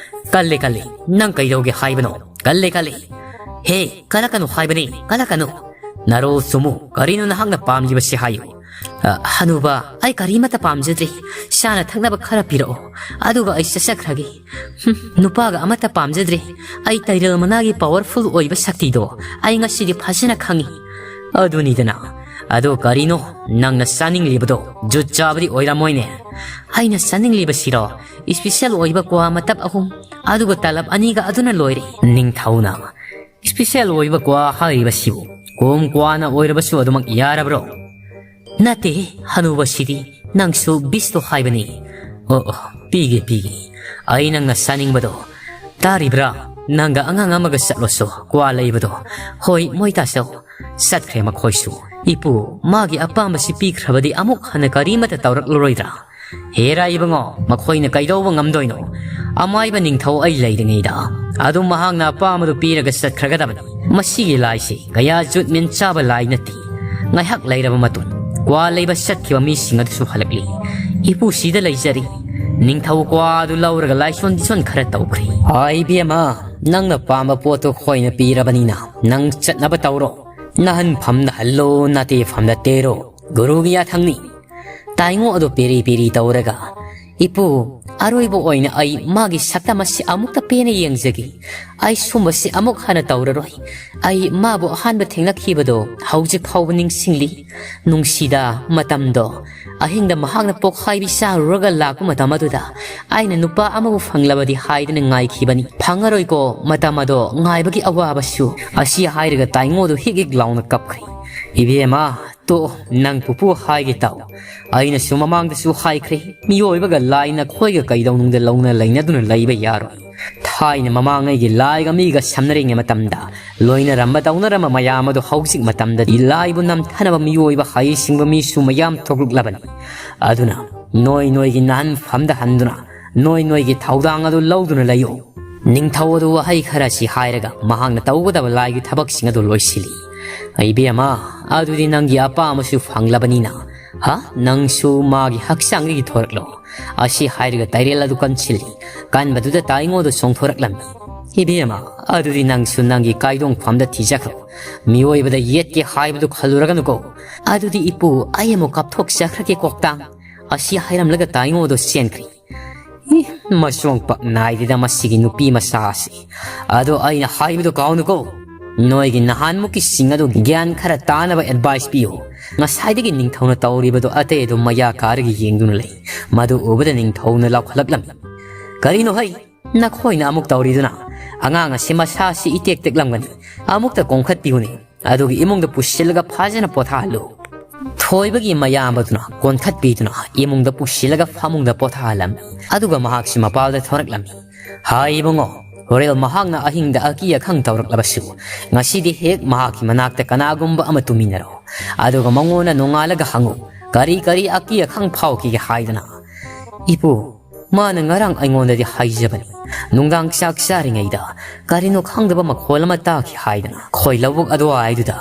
"ꯀꯜꯂꯦ, ꯀꯜꯂꯦ, ꯅꯪ ꯀꯩꯗꯧꯒꯦ ꯍꯥꯏꯕꯅꯣ? ꯀꯜꯂꯦ, ꯀꯜꯂꯦ꯫ ꯍꯦ, ꯀꯜꯂꯛꯀꯅꯨ ꯍꯥꯏꯕꯅꯤ, ꯀꯜꯂꯛꯀꯅꯨ꯫ ꯅꯔꯣꯜ ꯆꯨꯝꯃꯨ, ꯀꯔꯤꯅꯣ ꯅꯍꯥꯛꯅ ꯄꯥꯝꯂꯤꯕꯁꯤ ꯍꯥꯏꯌꯨ꯫" "ꯑ, ꯍꯅꯨꯕ, ꯑꯩ ꯀꯔꯤꯃꯠꯇ ꯄꯥꯝꯖꯗ꯭ꯔꯤ꯫ ꯆꯥꯅ ꯊꯛꯅꯕ ꯈꯔ ꯄꯤꯔꯛꯑꯣ, ꯑꯗꯨꯒ ꯑꯩ ꯆꯠꯆꯈ꯭ꯔꯒꯦ꯫ ꯍꯨꯝ, ꯅꯨꯄꯥꯒ ꯑꯃꯠꯇ ꯄꯥꯝꯖꯗ꯭ꯔꯦ꯫ ꯑꯩ ꯇꯥꯏꯔꯦꯜ ꯃꯅꯥꯒꯤ powerful ꯑꯣꯏꯕ ꯁꯛꯇꯤꯗꯣ ꯑꯩ ꯉꯁꯤꯗꯤ ꯐꯖꯅ ꯈꯪꯉꯤ꯫" "ꯑꯗꯨꯅꯤꯗꯅ꯫ ꯑꯗꯣ ꯀꯔꯤꯅꯣ ꯅꯪꯅ ꯆꯥꯅꯤꯡꯂꯤꯕꯗꯣ? ꯖꯨꯠ ꯆꯥꯕꯗꯤ ꯑꯣꯏꯔꯝꯃꯣꯏꯅꯦ?" "ꯑꯩꯅ ꯆꯥꯅꯤꯡꯂꯤꯕꯁꯤꯔꯣ? Special ꯑꯣꯏꯕ ꯀ꯭ꯋꯥ ꯃꯇꯞ ꯑꯍꯨꯝ, ꯑꯗꯨꯒ ꯇꯂꯞ ꯑꯅꯤꯒ ꯑꯗꯨꯅ ꯂꯣꯏꯔꯦ꯫" ꯅꯤꯡꯊꯧꯅ, "Special ꯑꯣꯏꯕ ꯀ꯭ꯋꯥ ꯍꯥꯏꯔꯤꯕꯁꯤꯕꯨ ꯀꯣꯝ ꯀ꯭ꯋꯥꯅ ꯑꯣꯏꯔꯕꯁꯨ ꯑꯗꯨꯃꯛ ꯌꯥꯔꯕ꯭ꯔꯣ?" "ꯅꯠꯇꯦ, ꯍꯅꯨꯕꯁꯤꯗꯤ, ꯅꯪꯁꯨ ꯕꯤꯁꯇꯣ ꯍꯥꯏꯕꯅꯤ꯫" "ꯑꯣ, ꯑꯣ, ꯄꯤꯒꯦ, ꯄꯤꯒꯦ꯫ ꯑꯩ ꯅꯪꯅ ꯆꯥꯅꯤꯡꯕꯗꯣ ꯇꯥꯔꯤꯕ꯭ꯔꯥ? ꯅꯪꯒ ꯑꯉꯥꯡ ꯑꯃꯒ ꯆꯠꯂꯣꯁꯨ, ꯀ꯭ꯋꯥ ꯂꯩꯕꯗꯣ꯫" "ꯍꯣꯏ, ꯃꯣꯏ ꯇꯥꯆꯧ꯫" ꯆꯠꯈ꯭ꯔꯦ ꯃꯈꯣꯏꯁꯨ꯫ "ꯏꯄꯨ, ꯃꯥꯒꯤ ꯑꯄꯥꯝꯕꯁꯤ ꯄꯤꯈ꯭ꯔꯕꯗꯤ ꯑꯃꯨꯛ ꯍꯟꯅ ꯀꯔꯤꯃꯠꯇ ꯇꯧꯔꯛꯂꯔꯣꯏꯗ꯭ꯔꯥ?" "ꯍꯦꯔꯥ ꯏꯕꯨꯡꯉꯣ, ꯃꯈꯣꯏꯅ ꯀꯩꯗꯧꯕ ꯉꯝꯗꯣꯏꯅꯣ? ꯑꯃꯥꯏꯕ ꯅꯤꯡꯊꯧ ꯑꯩ ꯂꯩꯔꯤꯉꯩꯗ ꯑꯗꯨꯝ ꯃꯍꯥꯛꯅ ꯑꯄꯥꯝꯕꯗꯨ ꯄꯤꯔꯒ ꯆꯠꯈ꯭ꯔꯒꯗꯕꯅꯤ꯫ ꯃꯁꯤꯒꯤ ꯂꯥꯏꯁꯤ ꯀꯌꯥ ꯖꯨꯠ ꯃꯦꯟ ꯆꯥꯕ ꯂꯥꯏ ꯅꯠꯇꯦ꯫" ꯉꯥꯏꯍꯥꯛ ꯂꯩꯔꯕ ꯃꯇꯨꯡ, ꯀ꯭ꯋꯥ ꯂꯩꯕ ꯆꯠꯈꯤꯕ ꯃꯤꯁꯤꯡ ꯑꯗꯨꯁꯨ ꯍꯜꯂꯛꯂꯤ꯫ "ꯏꯄꯨ ꯁꯤꯗ ꯂꯩꯖꯔꯤ꯫" ꯅꯤꯡꯊꯧ ꯀ꯭ꯋꯥ ꯑꯗꯨ ꯂꯧꯔꯒ ꯂꯥꯏꯁꯣꯟ ꯗꯤꯁꯣꯟ ꯈꯔ ꯇꯧꯈ꯭ꯔꯦ꯫ "ꯍꯥꯏ ꯏꯕꯦꯝꯃ, ꯅꯪꯅ ꯄꯥꯝꯕ ꯄꯣꯠꯇꯨ ꯑꯩꯈꯣꯏꯅ ꯄꯤꯔꯕꯅꯤꯅ ꯅꯪ ꯆꯠꯅꯕ ꯇꯧꯔꯣ꯫ ꯅꯍꯟꯐꯝꯗ ꯍꯜꯂꯣ, ꯅꯥꯇꯦꯐꯝꯗ ꯇꯦꯔꯣ꯫ ꯒꯨꯔꯨꯒꯤ ꯌꯥꯊꯪꯅꯤ꯫" ꯇꯥꯏꯉꯣ ꯑꯗꯨ ꯄꯦꯔꯤ ꯄꯦꯔꯤ ꯇꯧꯔꯒ, "ꯏꯄꯨ, ꯑꯔꯣꯏꯕ ꯑꯣꯏꯅ ꯑꯩ ꯃꯥꯒꯤ ꯁꯛꯇꯝ ꯑꯁꯤ ꯑꯃꯨꯛꯇ ꯄꯦꯟꯅ ꯌꯦꯡꯖꯒꯦ꯫ ꯑꯩ ꯁꯨꯝꯕꯁꯤ ꯑꯃꯨꯛ ꯍꯟꯅ ꯇꯧꯔꯔꯣꯏ꯫ ꯑꯩ ꯃꯥꯕꯨ ꯑꯍꯥꯟꯕ ꯊꯦꯡꯅꯈꯤꯕꯗꯣ ꯍꯧꯖꯤꯛ ꯐꯥꯎꯕ ꯅꯤꯡꯁꯤꯡꯂꯤ꯫ ꯅꯨꯡꯁꯤꯗ ꯃꯇꯝꯗꯣ꯫ ꯑꯍꯤꯡꯗ ꯃꯍꯥꯛꯅ ꯄꯣꯛꯈꯥꯏꯕꯤ ꯆꯥꯔꯨꯔꯒ ꯂꯥꯛꯄ ꯃꯇꯝ ꯑꯗꯨꯗ ꯑꯩꯅ ꯅꯨꯄꯥ ꯑꯃꯕꯨ ꯐꯪꯂꯕꯗꯤ ꯍꯥꯏꯗꯅ ꯉꯥꯏꯈꯤꯕꯅꯤ꯫ ꯐꯪꯉꯔꯣꯏꯀꯣ ꯃꯇꯝ ꯑꯗꯣ, ꯉꯥꯏꯕꯒꯤ ꯑꯋꯥꯕꯁꯨ꯫" ꯑꯁꯤ ꯍꯥꯏꯔꯒ ꯇꯥꯏꯉꯣꯗꯨ ꯍꯤꯛ ꯍꯤꯛ ꯂꯥꯎꯅ ꯀꯞꯈ꯭ꯔꯦ꯫ "ꯏꯕꯦꯝꯃ, ꯇꯣꯛꯑꯣ, ꯅꯪ ꯄꯨꯄꯨ ꯍꯥꯏꯒꯦ ꯇꯥꯎ꯫ ꯑꯩꯅꯁꯨ ꯃꯃꯥꯡꯗꯁꯨ ꯍꯥꯏꯈ꯭ꯔꯦ, ꯃꯤꯑꯣꯏꯕꯒ ꯂꯥꯏ ꯅꯈꯣꯏꯒ ꯀꯩꯗꯧꯅꯨꯡꯗ ꯂꯧꯅ ꯂꯩꯅꯗꯨꯅ ꯂꯩꯕ ꯌꯥꯔꯣꯏ꯫ ꯊꯥꯏꯅ ꯃꯃꯥꯡꯉꯩꯒꯤ ꯂꯥꯏꯒ ꯃꯤꯒ ꯁꯝꯅꯔꯤꯉꯩ ꯃꯇꯝꯗ ꯂꯣꯏꯅꯔꯝꯕ ꯇꯧꯅꯔꯝꯕ ꯃꯌꯥꯝ ꯑꯗꯨ ꯍꯧꯖꯤꯛ ꯃꯇꯝꯗꯗꯤ ꯂꯥꯏꯕꯨ ꯅꯝꯊꯅꯕ ꯃꯤꯑꯣꯏꯕ ꯍꯩꯁꯤꯡꯕ ꯃꯤꯁꯨ ꯃꯌꯥꯝ ꯊꯣꯛꯂꯛꯂꯕꯅꯤ꯫ ꯑꯗꯨꯅ ꯅꯣꯏ ꯅꯣꯏꯒꯤ ꯅꯥꯍꯟꯐꯝꯗ ꯍꯟꯗꯨꯅ ꯅꯣꯏ ꯅꯣꯏꯒꯤ ꯊꯧꯗꯥꯡ ꯑꯗꯨ ꯂꯧꯗꯨꯅ ꯂꯩꯌꯨ꯫ ꯅꯤꯡꯊꯧ ꯑꯗꯨ ꯋꯥꯍꯩ ꯈꯔꯁꯤ ꯍꯥꯏꯔꯒ ꯃꯍꯥꯛꯅ ꯇꯧꯒꯗꯕ ꯂꯥꯏꯒꯤ ꯊꯕꯛꯁꯤꯡ ꯑꯗꯨ ꯂꯣꯏꯁꯤꯜꯂꯤ꯫ "ꯏꯕꯦꯝꯃ, ꯑꯗꯨꯗꯤ ꯅꯪꯒꯤ ꯑꯄꯥꯝꯕꯁꯨ ꯐꯪꯂꯕꯅꯤꯅ, ꯍꯥ, ꯅꯪꯁꯨ ꯃꯥꯒꯤ ꯍꯛꯆꯥꯡꯗꯒꯤ ꯊꯣꯔꯛꯂꯣ" ꯑꯁꯤ ꯍꯥꯏꯔꯒ ꯇꯥꯏꯔꯦꯜ ꯑꯗꯨ ꯀꯟꯁꯤꯜꯂꯤ꯫ ꯀꯟꯕꯗꯨꯗ ꯇꯥꯏꯉꯣꯗ ꯆꯣꯡꯊꯣꯔꯛꯂꯝꯃꯤ꯫ "ꯏꯕꯦꯝꯃ, ꯑꯗꯨꯗꯤ ꯅꯪꯁꯨ ꯅꯪꯒꯤ ꯀꯥꯏꯗꯣꯡꯐꯝꯗ ꯊꯤꯖꯈ꯭ꯔꯣ꯫ ꯃꯤꯑꯣꯏꯕꯗ ꯌꯦꯠꯀꯦ ꯍꯥꯏꯕꯗꯨ ꯈꯜꯂꯨꯔꯒꯅꯨꯀꯣ꯫ ꯑꯗꯨꯗꯤ ꯏꯄꯨ, ꯑꯩ ꯑꯃꯨꯛ ꯀꯥꯞꯊꯣꯛꯆꯈ꯭ꯔꯒꯦ ꯀꯣꯛꯇꯥꯡ" ꯑꯁꯤ ꯍꯥꯏꯔꯝꯂꯒ ꯇꯥꯏꯉꯣꯗꯣ ꯆꯦꯟꯈ꯭ꯔꯤ꯫ "ꯏ, ꯃꯁꯣꯡ ꯄꯛ ꯅꯥꯏꯗꯦꯗ ꯃꯁꯤꯒꯤ ꯅꯨꯄꯤ ꯃꯆꯥ ꯑꯁꯤ꯫ ꯑꯗꯣ ꯑꯩꯅ ꯍꯥꯏꯕꯗꯣ ꯀꯥꯎꯅꯨꯀꯣ꯫ ꯅꯣꯏꯒꯤ ꯅꯍꯥꯟꯃꯨꯛꯀꯤ ꯁꯤꯡ ꯑꯗꯨ ꯒ꯭ꯌꯥꯟ ꯈꯔ ꯇꯥꯅꯕ ꯑꯦꯗꯚꯥꯏꯁ ꯄꯤꯌꯨ꯫ ꯉꯁꯥꯏꯗꯒꯤ ꯅꯤꯡꯊꯧꯅ ꯇꯧꯔꯤꯕꯗꯣ ꯑꯇꯩ ꯑꯗꯨꯝ ꯃꯌꯥ ꯀꯥꯔꯒ ꯌꯦꯡꯗꯨꯅ ꯂꯩ꯫ ꯃꯗꯨ ꯎꯕꯗ ꯅꯤꯡꯊꯧꯅ ꯂꯥꯎꯈꯠꯂꯛꯂꯝꯃꯤ꯫ ꯀꯔꯤꯅꯣ ꯍꯩ? ꯅꯈꯣꯏꯅ ꯑꯃꯨꯛ ꯇꯧꯔꯤꯗꯨꯅ? ꯑꯉꯥꯡ ꯑꯁꯤ ꯃꯁꯥꯁꯤ ꯏꯇꯦꯛ ꯇꯦꯛꯂꯝꯒꯅꯤ꯫ ꯑꯃꯨꯛꯇ ꯀꯣꯡꯈꯠꯄꯤꯌꯨꯅꯦ꯫ ꯑꯗꯨꯒ ꯏꯃꯨꯡꯗ ꯄꯨꯁꯤꯜꯂꯒ ꯐꯖꯅ ꯄꯣꯊꯥꯍꯜꯂꯨ"꯫ ꯊꯣꯏꯕꯒꯤ ꯃꯌꯥꯝꯕꯗꯨꯅ ꯀꯣꯟꯈꯠꯄꯤꯗꯨꯅ ꯏꯃꯨꯡꯗ ꯄꯨꯁꯤꯜꯂꯒ ꯐꯃꯨꯡꯗ ꯄꯣꯊꯥꯍꯜꯂꯝꯃꯤ꯫ ꯑꯗꯨꯒ ꯃꯍꯥꯛꯁꯤ ꯃꯄꯥꯜꯗ ꯊꯣꯔꯛꯂꯝꯃꯤ꯫ "ꯍꯥꯏ ꯏꯕꯨꯡꯉꯣ, ꯍꯣꯔꯦꯜ ꯃꯍꯥꯛꯅ ꯑꯍꯤꯡꯗ ꯑꯀꯤ ꯑꯈꯪ ꯇꯧꯔꯛꯂꯕꯁꯨ, ꯉꯁꯤꯗꯤ ꯍꯦꯛ ꯃꯍꯥꯛꯀꯤ ꯃꯅꯥꯛꯇ ꯀꯅꯥꯒꯨꯝꯕ ꯑꯃ ꯇꯨꯃꯤꯟꯅꯔꯣ꯫ ꯑꯗꯨꯒ ꯃꯉꯣꯟꯗ ꯅꯣꯡꯉꯥꯜꯂꯒ ꯍꯪꯉꯨ, ꯀꯔꯤ ꯀꯔꯤ ꯑꯀꯤ ꯑꯈꯪ ꯐꯥꯎꯈꯤꯒꯦ ꯍꯥꯏꯗꯅ"꯫ "ꯏꯄꯨ, ꯃꯥꯅ ꯉꯔꯥꯡ ꯑꯩꯉꯣꯟꯗꯗꯤ ꯍꯥꯏꯖꯕꯅꯤ꯫ ꯅꯨꯡꯗꯥꯡ ꯆꯥꯛ ꯆꯥꯔꯤꯉꯩꯗ ꯀꯔꯤꯅꯣ ꯈꯪꯗꯕ ꯃꯈꯣꯜ ꯑꯃ ꯇꯥꯈꯤ ꯍꯥꯏꯗꯅ꯫ ꯑꯩꯈꯣꯏ ꯂꯧꯕꯨꯛ ꯑꯗꯨꯋꯥꯏꯗꯨꯗ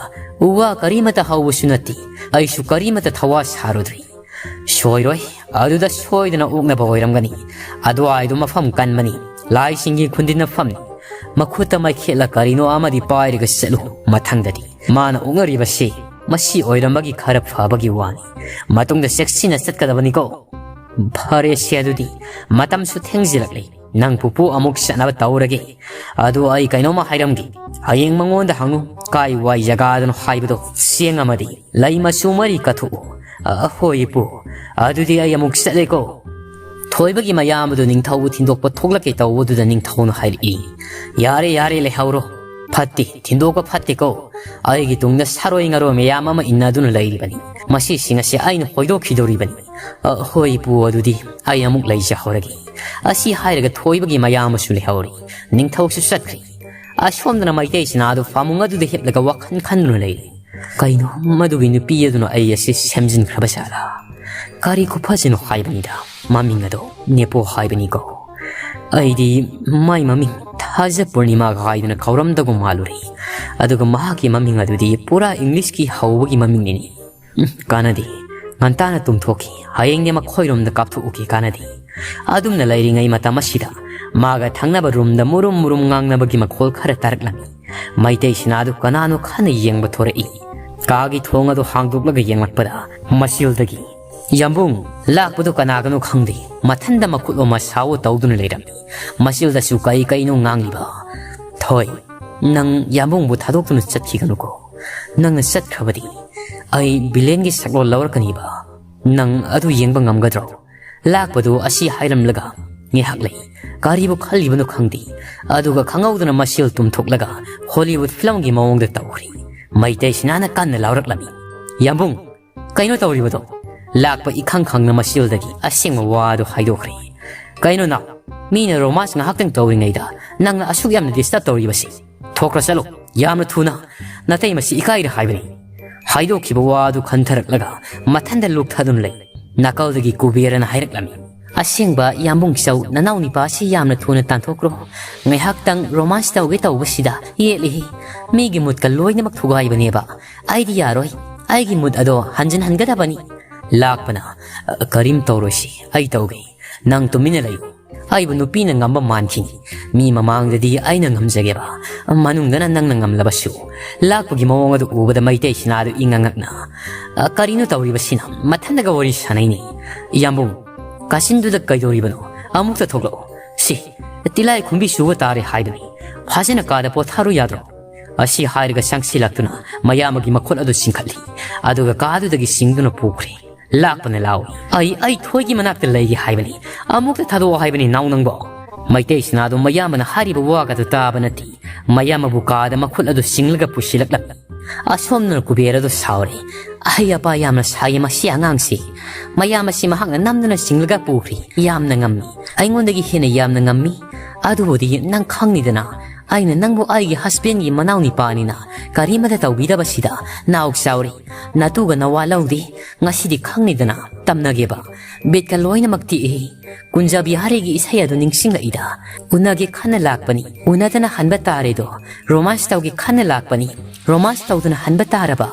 ꯎ ꯋꯥ ꯀꯔꯤꯃꯠꯇ ꯍꯧꯕꯁꯨ ꯅꯠꯇꯦ꯫ ꯑꯩꯁꯨ ꯀꯔꯤꯃꯠꯇ ꯊꯋꯥ ꯁꯥꯔꯨꯗ꯭ꯔꯤ"꯫ "ꯁꯣꯏꯔꯣꯏ, ꯑꯗꯨꯗ ꯁꯣꯏꯗꯅ ꯑꯣꯛꯅꯕ ꯑꯣꯏꯔꯝꯒꯅꯤ꯫ ꯑꯗꯨꯋꯥꯏꯗꯨ ꯃꯐꯝ ꯀꯟꯕꯅꯤ, ꯂꯥꯏꯁꯤꯡꯒꯤ ꯈꯨꯟꯗꯤꯟꯅꯐꯝꯅꯤ꯫ ꯃꯈꯨꯠꯇ ꯃꯩꯈꯦꯠꯂ ꯀꯔꯤꯅꯣ ꯑꯃꯗꯤ ꯄꯥꯏꯔꯒ ꯆꯠꯂꯨ꯫ ꯃꯊꯪꯗꯗꯤ ꯃꯥꯅ ꯑꯣꯛꯅꯔꯤꯕꯁꯤ ꯃꯁꯤ ꯑꯣꯏꯔꯝꯕꯒꯤ ꯈꯔ ꯐꯕꯒꯤ ꯋꯥꯅꯤ꯫ ꯃꯇꯨꯡꯗ ꯆꯦꯛꯁꯤꯟꯅ ꯆꯠꯀꯗꯕꯅꯤꯀꯣ"꯫ "ꯐꯔꯦꯁꯦ, ꯑꯗꯨꯗꯤ ꯃꯇꯝꯁꯨ ꯊꯦꯡꯖꯤꯜꯂꯛꯂꯦ꯫ ꯅꯪ ꯄꯨꯄꯨ ꯑꯃꯨꯛ ꯆꯠꯅꯕ ꯇꯧꯔꯒꯦ꯫ ꯑꯗꯨ ꯑꯩ ꯀꯩꯅꯣꯝꯃ ꯍꯥꯏꯔꯝꯒꯦ꯫ ꯍꯌꯦꯡ ꯃꯉꯣꯟꯗ ꯍꯪꯉꯨ, ꯀꯥꯏ ꯋꯥꯏ ꯖꯒꯥꯗꯅꯣ ꯍꯥꯏꯕꯗꯣ꯫ ꯆꯦꯡ ꯑꯃꯗꯤ ꯂꯩ ꯃꯆꯨ ꯃꯔꯤ ꯀꯠꯊꯣꯛꯎ"꯫ "ꯑ, ꯍꯣꯏ ꯏꯄꯨ꯫ ꯑꯗꯨꯗꯤ ꯑꯩ ꯑꯃꯨꯛ ꯆꯠꯂꯦꯀꯣ"꯫ ꯊꯣꯏꯕꯒꯤ ꯃꯌꯥꯝꯕꯗꯨ ꯅꯤꯡꯊꯧꯕꯨ ꯊꯤꯟꯗꯣꯛꯄ ꯊꯣꯛꯂꯛꯀꯦ ꯇꯧꯕꯗꯨꯗ ꯅꯤꯡꯊꯧꯅ ꯍꯥꯏꯔꯛꯏ, "ꯌꯥꯔꯦ, ꯌꯥꯔꯦ, ꯂꯩꯍꯧꯔꯣ꯫ ꯐꯠꯇꯦ, ꯊꯤꯟꯗꯣꯛꯄ ꯐꯠꯇꯦꯀꯣ꯫ ꯑꯩꯒꯤ ꯇꯨꯡꯗ ꯁꯥꯔꯣꯏ ꯉꯥꯔꯣꯏ ꯃꯌꯥꯝ ꯑꯃ ꯏꯟꯅꯗꯨꯅ ꯂꯩꯔꯤꯕꯅꯤ꯫ ꯃꯁꯤꯁꯤꯡ ꯑꯁꯤ ꯑꯩꯅ ꯍꯣꯏꯗꯣꯛꯈꯤꯗꯧꯔꯤꯕꯅꯤ"꯫ "ꯑ, ꯍꯣꯏ ꯏꯄꯨ, ꯑꯗꯨꯗꯤ ꯑꯩ ꯑꯃꯨꯛ ꯂꯩꯖꯍꯧꯔꯒꯦ"꯫ ꯑꯁꯤ ꯍꯥꯏꯔꯒ ꯊꯣꯏꯕꯒꯤ ꯃꯌꯥꯝꯕꯁꯨ ꯂꯩꯍꯧꯔꯤ꯫ ꯅꯤꯡꯊꯧꯁꯨ ꯆꯠꯈ꯭ꯔꯤ꯫ ꯑꯁꯣꯝꯗꯅ ꯃꯩꯇꯩ ꯁꯤꯅꯥꯗꯨ ꯐꯃꯨꯡ ꯑꯗꯨꯗ ꯍꯤꯞꯂꯒ ꯋꯥꯈꯜ ꯈꯟꯗꯨꯅ ꯂꯩꯔꯤ꯫ "ꯀꯩꯅꯣ, ꯃꯗꯨꯒꯤ ꯅꯨꯄꯤ ꯑꯗꯨꯅ ꯑꯩ ꯑꯁꯤ ꯁꯦꯝꯖꯤꯟꯈ꯭ꯔꯕ ꯖꯥꯠꯂꯥ? ꯀꯔꯤ ꯈꯨꯐꯖꯅꯣ ꯍꯥꯏꯕꯅꯤꯗ, ꯃꯃꯤꯡ ꯑꯗꯣ ꯅꯦꯄꯣ ꯍꯥꯏꯕꯅꯤꯀꯣ꯫ ꯑꯩꯗꯤ ꯃꯥꯏ ꯃꯃꯤꯡ ꯊꯥꯖ ꯄꯨꯔꯅꯤꯃꯥꯒ ꯍꯥꯏꯗꯨꯅ ꯀꯧꯔꯝꯗꯧꯕ ꯃꯥꯜꯂꯨꯔꯦ꯫ ꯑꯗꯨꯒ ꯃꯍꯥꯛꯀꯤ ꯃꯃꯤꯡ ꯑꯗꯨꯗꯤ ꯄꯨꯔꯥ ꯏꯪꯂꯤꯁꯀꯤ ꯍꯧꯕꯒꯤ ꯃꯃꯤꯡꯅꯤꯅꯦ꯫ ꯎꯝ, ꯀꯥꯟꯅꯗꯦ꯫ ꯉꯟꯇꯥꯅ ꯇꯨꯝꯊꯣꯛꯈꯤ꯫ ꯍꯌꯦꯡꯗꯤ ꯃꯈꯣꯏꯔꯣꯝꯗ ꯀꯥꯞꯊꯣꯛꯎꯒꯦ, ꯀꯥꯟꯅꯗꯦ꯫ ꯑꯗꯨꯝꯅ ꯂꯩꯔꯤꯉꯩ ꯃꯇꯝ ꯑꯁꯤꯗ ꯃꯥꯒ ꯊꯪꯅꯕ ꯔꯨꯝꯗ ꯃꯨꯔꯨꯝ ꯃꯨꯔꯨꯝ ꯉꯥꯡꯅꯕꯒꯤ ꯃꯈꯣꯜ ꯈꯔ ꯇꯥꯔꯛꯂꯝꯃꯤ꯫ ꯃꯩꯇꯩ ꯁꯤꯅꯥꯗꯨ ꯀꯅꯥꯅꯣ ꯈꯟꯅ ꯌꯦꯡꯕ ꯊꯣꯔꯛꯏ꯫ ꯀꯥꯒꯤ ꯊꯣꯡ ꯑꯗꯨ ꯍꯥꯡꯗꯣꯛꯂꯒ ꯌꯦꯡꯂꯛꯄꯗ ꯃꯁꯤꯜꯗꯒꯤ, "ꯌꯥꯝꯕꯨꯡ, ꯂꯥꯛꯄꯗꯨ ꯀꯅꯥꯒꯅꯣ ꯈꯪꯗꯦ, ꯃꯊꯟꯗ ꯃꯈꯨꯠ ꯑꯃ ꯁꯥꯎ ꯇꯧꯗꯨꯅ ꯂꯩꯔꯝꯃꯤ꯫" ꯃꯁꯤꯜꯗꯁꯨ ꯀꯩ ꯀꯩꯅꯣ ꯉꯥꯡꯂꯤꯕ꯫ "ꯊꯣꯏ, ꯅꯪ ꯌꯥꯝꯕꯨꯡꯕꯨ ꯊꯥꯗꯣꯛꯇꯨꯅ ꯆꯠꯈꯤꯒꯅꯨꯀꯣ꯫ ꯅꯪꯅ ꯆꯠꯈ꯭ꯔꯕꯗꯤ ꯑꯩ ꯚꯤꯂꯦꯟꯒꯤ ꯁꯛꯂꯣꯟ ꯂꯧꯔꯛꯀꯅꯤꯕ꯫ ꯅꯪ ꯑꯗꯨ ꯌꯦꯡꯕ ꯉꯝꯒꯗ꯭ꯔꯣ?" ꯂꯥꯛꯄꯗꯨ ꯑꯁꯤ ꯍꯥꯏꯔꯝꯂꯒ ꯉꯥꯏꯍꯥꯛ ꯂꯩ꯫ ꯀꯔꯤꯕꯨ ꯈꯜꯂꯤꯕꯅꯣ ꯈꯪꯗꯦ꯫ ꯑꯗꯨꯒ ꯈꯪꯍꯧꯗꯅ ꯃꯁꯤꯜ ꯇꯨꯝꯊꯣꯛꯂꯒ ꯍꯣꯂꯤꯋꯨꯗ ꯐꯤꯂꯝꯒꯤ ꯃꯑꯣꯡꯗ ꯇꯧꯈ꯭ꯔꯦ꯫ ꯃꯩꯇꯩ ꯁꯤꯅꯥꯅ ꯀꯟꯅ ꯂꯥꯎꯔꯛꯂꯝꯃꯤ, "ꯌꯥꯝꯕꯨꯡ, ꯀꯩꯅꯣ ꯇꯧꯔꯤꯕꯗꯣ?" ꯂꯥꯛꯄ ꯏꯈꯪ ꯈꯪꯅ ꯃꯁꯤꯜꯗꯒꯤ ꯑꯁꯦꯡꯕ ꯋꯥꯗꯨ ꯍꯥꯏꯗꯣꯛꯈ꯭ꯔꯦ꯫ "ꯀꯩꯅꯣ ꯅꯥꯎ, ꯃꯤꯅ ꯔꯣꯃꯥꯟꯁ ꯉꯥꯏꯍꯥꯛꯇꯪ ꯇꯧꯔꯤꯉꯩꯗ ꯅꯪꯅ ꯑꯁꯨꯛ ꯌꯥꯝꯅ ꯗꯤꯁꯇꯔꯕ ꯇꯧꯔꯤꯕꯁꯤ? ꯊꯣꯛꯈ꯭ꯔꯣ ꯆꯠꯂꯣ, ꯌꯥꯝꯅ ꯊꯨꯅ꯫ ꯅꯇꯩ ꯃꯁꯤ ꯏꯀꯥꯏꯔꯦ ꯍꯥꯏꯕꯅꯤ꯫" ꯍꯥꯏꯗꯣꯛꯈꯤꯕ ꯋꯥꯗꯨ ꯈꯟꯊꯔꯛꯂꯒ ꯃꯊꯟꯗ ꯂꯨꯞꯊꯗꯨꯅ ꯂꯩ꯫ ꯅꯥꯀꯜꯗꯒꯤ ꯀꯨꯕꯦꯔꯅ ꯍꯥꯏꯔꯛꯂꯝꯃꯤ, "ꯑꯁꯦꯡꯕ ꯌꯥꯝꯕꯨꯡ ꯆꯧ, ꯅꯅꯥꯎ ꯅꯤꯄꯥ ꯑꯁꯤ ꯌꯥꯝꯅ ꯊꯨꯅ ꯇꯥꯟꯊꯣꯛꯈ꯭ꯔꯣ꯫ ꯉꯥꯏꯍꯥꯛꯇꯪ ꯔꯣꯃꯥꯟꯁ ꯇꯧꯒꯦ ꯇꯧꯕꯁꯤꯗ ꯌꯦꯠꯂꯤꯍꯦ꯫ ꯃꯤꯒꯤ ꯃꯨꯠꯀ ꯂꯣꯏꯅꯃꯛ ꯊꯨꯒꯥꯏꯕꯅꯦꯕ꯫ ꯑꯩꯗꯤ ꯌꯥꯔꯣꯏ꯫ ꯑꯩꯒꯤ ꯃꯨꯠ ꯑꯗꯣ ꯍꯟꯖꯤꯟꯍꯟꯒꯗꯕꯅꯤ꯫" ꯂꯥꯛꯄꯅ, "ꯑ, ꯀꯔꯤꯝ ꯇꯧꯔꯣꯏꯁꯤ, ꯑꯩ ꯇꯧꯒꯦ꯫ ꯅꯪ ꯇꯨꯃꯤꯟꯅ ꯂꯩꯌꯨ꯫ ꯑꯩꯕꯨ ꯅꯨꯄꯤꯅ ꯉꯝꯕ ꯃꯥꯟꯈꯤꯅꯤ꯫ ꯃꯤ ꯃꯃꯥꯡꯗꯗꯤ ꯑꯩꯅ ꯉꯝꯖꯒꯦꯕ, ꯃꯅꯨꯡꯗꯅ ꯅꯪꯅ ꯉꯝꯂꯕꯁꯨ꯫" ꯂꯥꯛꯄꯒꯤ ꯃꯑꯣꯡ ꯑꯗꯨ ꯎꯕꯗ ꯃꯩꯇꯩ ꯁꯤꯅꯥꯗꯨ ꯏꯉꯛ ꯉꯛꯅ, "ꯑ, ꯀꯔꯤꯅꯣ ꯇꯧꯔꯤꯕꯁꯤꯅ? ꯃꯊꯟꯗꯒ ꯋꯥꯔꯤ ꯁꯥꯟꯅꯩꯅꯦ꯫ ꯌꯥꯝꯕꯨꯡ, ꯀꯥꯆꯤꯟꯗꯨꯗ ꯀꯩꯗꯧꯔꯤꯕꯅꯣ? ꯑꯃꯨꯛꯇ ꯊꯣꯛꯂꯛꯑꯣ꯫ ꯁꯤ, ꯇꯤꯂꯥꯏ ꯈꯨꯝꯕꯤ ꯆꯨꯕ ꯇꯥꯔꯦ ꯍꯥꯏꯕꯅꯤ꯫ ꯐꯖꯅ ꯀꯥꯗ ꯄꯣꯊꯥꯔꯨ ꯌꯥꯗ꯭ꯔꯣ?" ꯑꯁꯤ ꯍꯥꯏꯔꯒ ꯆꯪꯁꯤꯜꯂꯛꯇꯨꯅ ꯃꯌꯥꯝꯕꯒꯤ ꯃꯈꯨꯠ ꯑꯗꯨ ꯆꯤꯡꯈꯠꯂꯤ꯫ ꯑꯗꯨꯒ ꯀꯥꯗꯨꯗꯒꯤ ꯆꯤꯡꯗꯨꯅ ꯄꯨꯈ꯭ꯔꯦ꯫ ꯂꯥꯛꯄꯅ ꯂꯥꯎꯏ, "ꯑꯩ, ꯑꯩ ꯊꯣꯏꯒꯤ ꯃꯅꯥꯛꯇ ꯂꯩꯒꯦ ꯍꯥꯏꯕꯅꯤ꯫ ꯑꯃꯨꯛꯇ ꯊꯥꯗꯣꯛꯑꯣ ꯍꯥꯏꯕꯅꯤ ꯅꯥꯎ ꯅꯪꯕꯣ꯫" ꯃꯩꯇꯩ ꯁꯤꯅꯥꯗꯨ ꯃꯌꯥꯝꯕꯅ ꯍꯥꯏꯔꯤꯕ ꯋꯥꯒꯗꯨ ꯇꯥꯕ ꯅꯠꯇꯦ꯫ ꯃꯌꯥꯝꯕꯕꯨ ꯀꯥꯗ ꯃꯈꯨꯠ ꯑꯗꯨ ꯆꯤꯡꯂꯒ ꯄꯨꯁꯤꯜꯂꯛꯂꯝꯃꯤ꯫ ꯑꯁꯣꯝꯗꯅ ꯀꯨꯕꯦꯔ ꯑꯗꯨ ꯁꯥꯎꯔꯤ, "ꯑꯩ ꯑꯄꯥ ꯌꯥꯝꯅ ꯁꯥꯏꯌꯦ ꯃꯁꯤ ꯑꯉꯥꯡꯁꯤ꯫ ꯃꯌꯥꯝ ꯑꯁꯤ ꯃꯍꯥꯛꯅ ꯅꯝꯗꯨꯅ ꯆꯤꯡꯂꯒ ꯄꯨꯈ꯭ꯔꯤ꯫ ꯌꯥꯝꯅ ꯉꯝꯃꯤ꯫ ꯑꯩꯉꯣꯟꯗꯒꯤ ꯍꯦꯟꯅ ꯌꯥꯝꯅ ꯉꯝꯃꯤ꯫ ꯑꯗꯨꯕꯨꯗꯤ ꯅꯪ ꯈꯪꯅꯤꯗꯅ, ꯑꯩꯅ ꯅꯪꯕꯨ ꯑꯩꯒꯤ husbandꯒꯤ ꯃꯅꯥꯎ ꯅꯤꯄꯥꯅꯤꯅ ꯀꯔꯤꯃꯇ ꯇꯧꯕꯤꯗꯕꯁꯤꯗ ꯅꯥꯎ ꯆꯥꯎꯔꯤ꯫ ꯅꯇꯨꯒ ꯅꯋꯥ ꯂꯧꯗꯦ꯫ ꯉꯁꯤꯗꯤ ꯈꯪꯅꯤꯗꯅ ꯇꯝꯅꯒꯦꯕ꯫ ꯕꯤꯠꯀ ꯂꯣꯏꯅꯃꯛ ꯇꯦꯛꯏ꯫ ꯀꯨꯟꯖ ꯕꯤꯍꯥꯔꯤꯒꯤ ꯏꯁꯩ ꯑꯗꯨ ꯅꯤꯡꯁꯤꯡꯂꯛꯏꯗ꯫ ꯎꯅꯒꯦ ꯈꯟꯅ ꯂꯥꯛꯄꯅꯤ, ꯎꯅꯗꯅ ꯍꯟꯕ ꯇꯥꯔꯦꯗꯣ꯫ Romance ꯇꯧꯒꯦ ꯈꯟꯅ ꯂꯥꯛꯄꯅꯤ, romance ꯇꯧꯗꯅ ꯍꯟꯕ ꯇꯥꯔꯕ꯫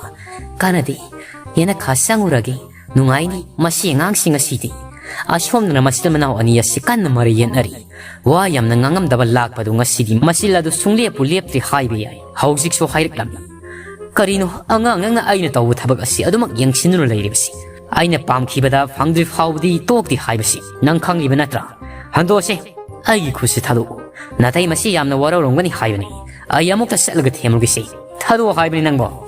ꯀꯥꯟꯅꯗꯦ, ꯌꯦꯅꯈꯥ ꯆꯪꯉꯨꯔꯒꯦ꯫ ꯅꯨꯡꯉꯥꯏꯅꯤ ꯃꯁꯤ ꯑꯉꯥꯡꯁꯤꯡ ꯑꯁꯤꯗꯤ꯫ ꯑꯁꯣꯝꯗꯅ ꯃꯆꯤꯟ ꯃꯅꯥꯎ ꯑꯅꯤ ꯑꯁꯤ ꯀꯟꯅ ꯃꯔꯩ ꯌꯦꯠꯅꯔꯤ꯫ ꯋꯥ ꯌꯥꯝꯅ ꯉꯥꯡꯉꯝꯗꯕ ꯂꯥꯛꯄꯗꯨ ꯉꯁꯤꯗꯤ ꯃꯆꯤꯜ ꯑꯗꯨ ꯁꯨꯡꯂꯦꯞꯄꯨ ꯂꯦꯞꯇ꯭ꯔꯤ ꯍꯥꯏꯕ ꯌꯥꯏ꯫ ꯍꯧꯖꯤꯛꯁꯨ ꯍꯥꯏꯔꯛꯂꯝꯃꯤ꯫ ꯀꯔꯤꯅꯣ ꯑꯉꯥꯡ ꯅꯪꯅ ꯑꯩꯅ ꯇꯧꯕ ꯊꯕꯛ ꯑꯁꯤ ꯑꯗꯨꯃꯛ ꯌꯦꯡꯁꯤꯟꯗꯨꯅ ꯂꯩꯔꯤꯕꯁꯤ? ꯑꯩꯅ ꯄꯥꯝꯈꯤꯕꯗ ꯐꯪꯗ꯭ꯔꯤ ꯐꯥꯎꯕꯗꯤ ꯇꯣꯛꯇꯦ ꯍꯥꯏꯕꯁꯤ ꯅꯪ ꯈꯪꯂꯤꯕ ꯅꯠꯇ꯭ꯔꯥ? ꯍꯟꯗꯣꯛꯑꯁꯦ꯫ ꯑꯩꯒꯤ ꯈꯨꯠꯁꯤ ꯊꯥꯗꯣꯛꯎ꯫ ꯅꯥꯇꯩ ꯃꯁꯤ ꯌꯥꯝꯅ ꯋꯥꯔꯧꯔꯝꯒꯅꯤ ꯍꯥꯏꯕꯅꯤ꯫ ꯑꯩ ꯑꯃꯨꯛꯇ ꯆꯠꯂꯒ ꯊꯦꯝꯂꯨꯒꯦꯁꯦ꯫ ꯊꯥꯗꯣꯛꯑꯣ ꯍꯥꯏꯕꯅꯤ ꯅꯪꯕꯣ꯫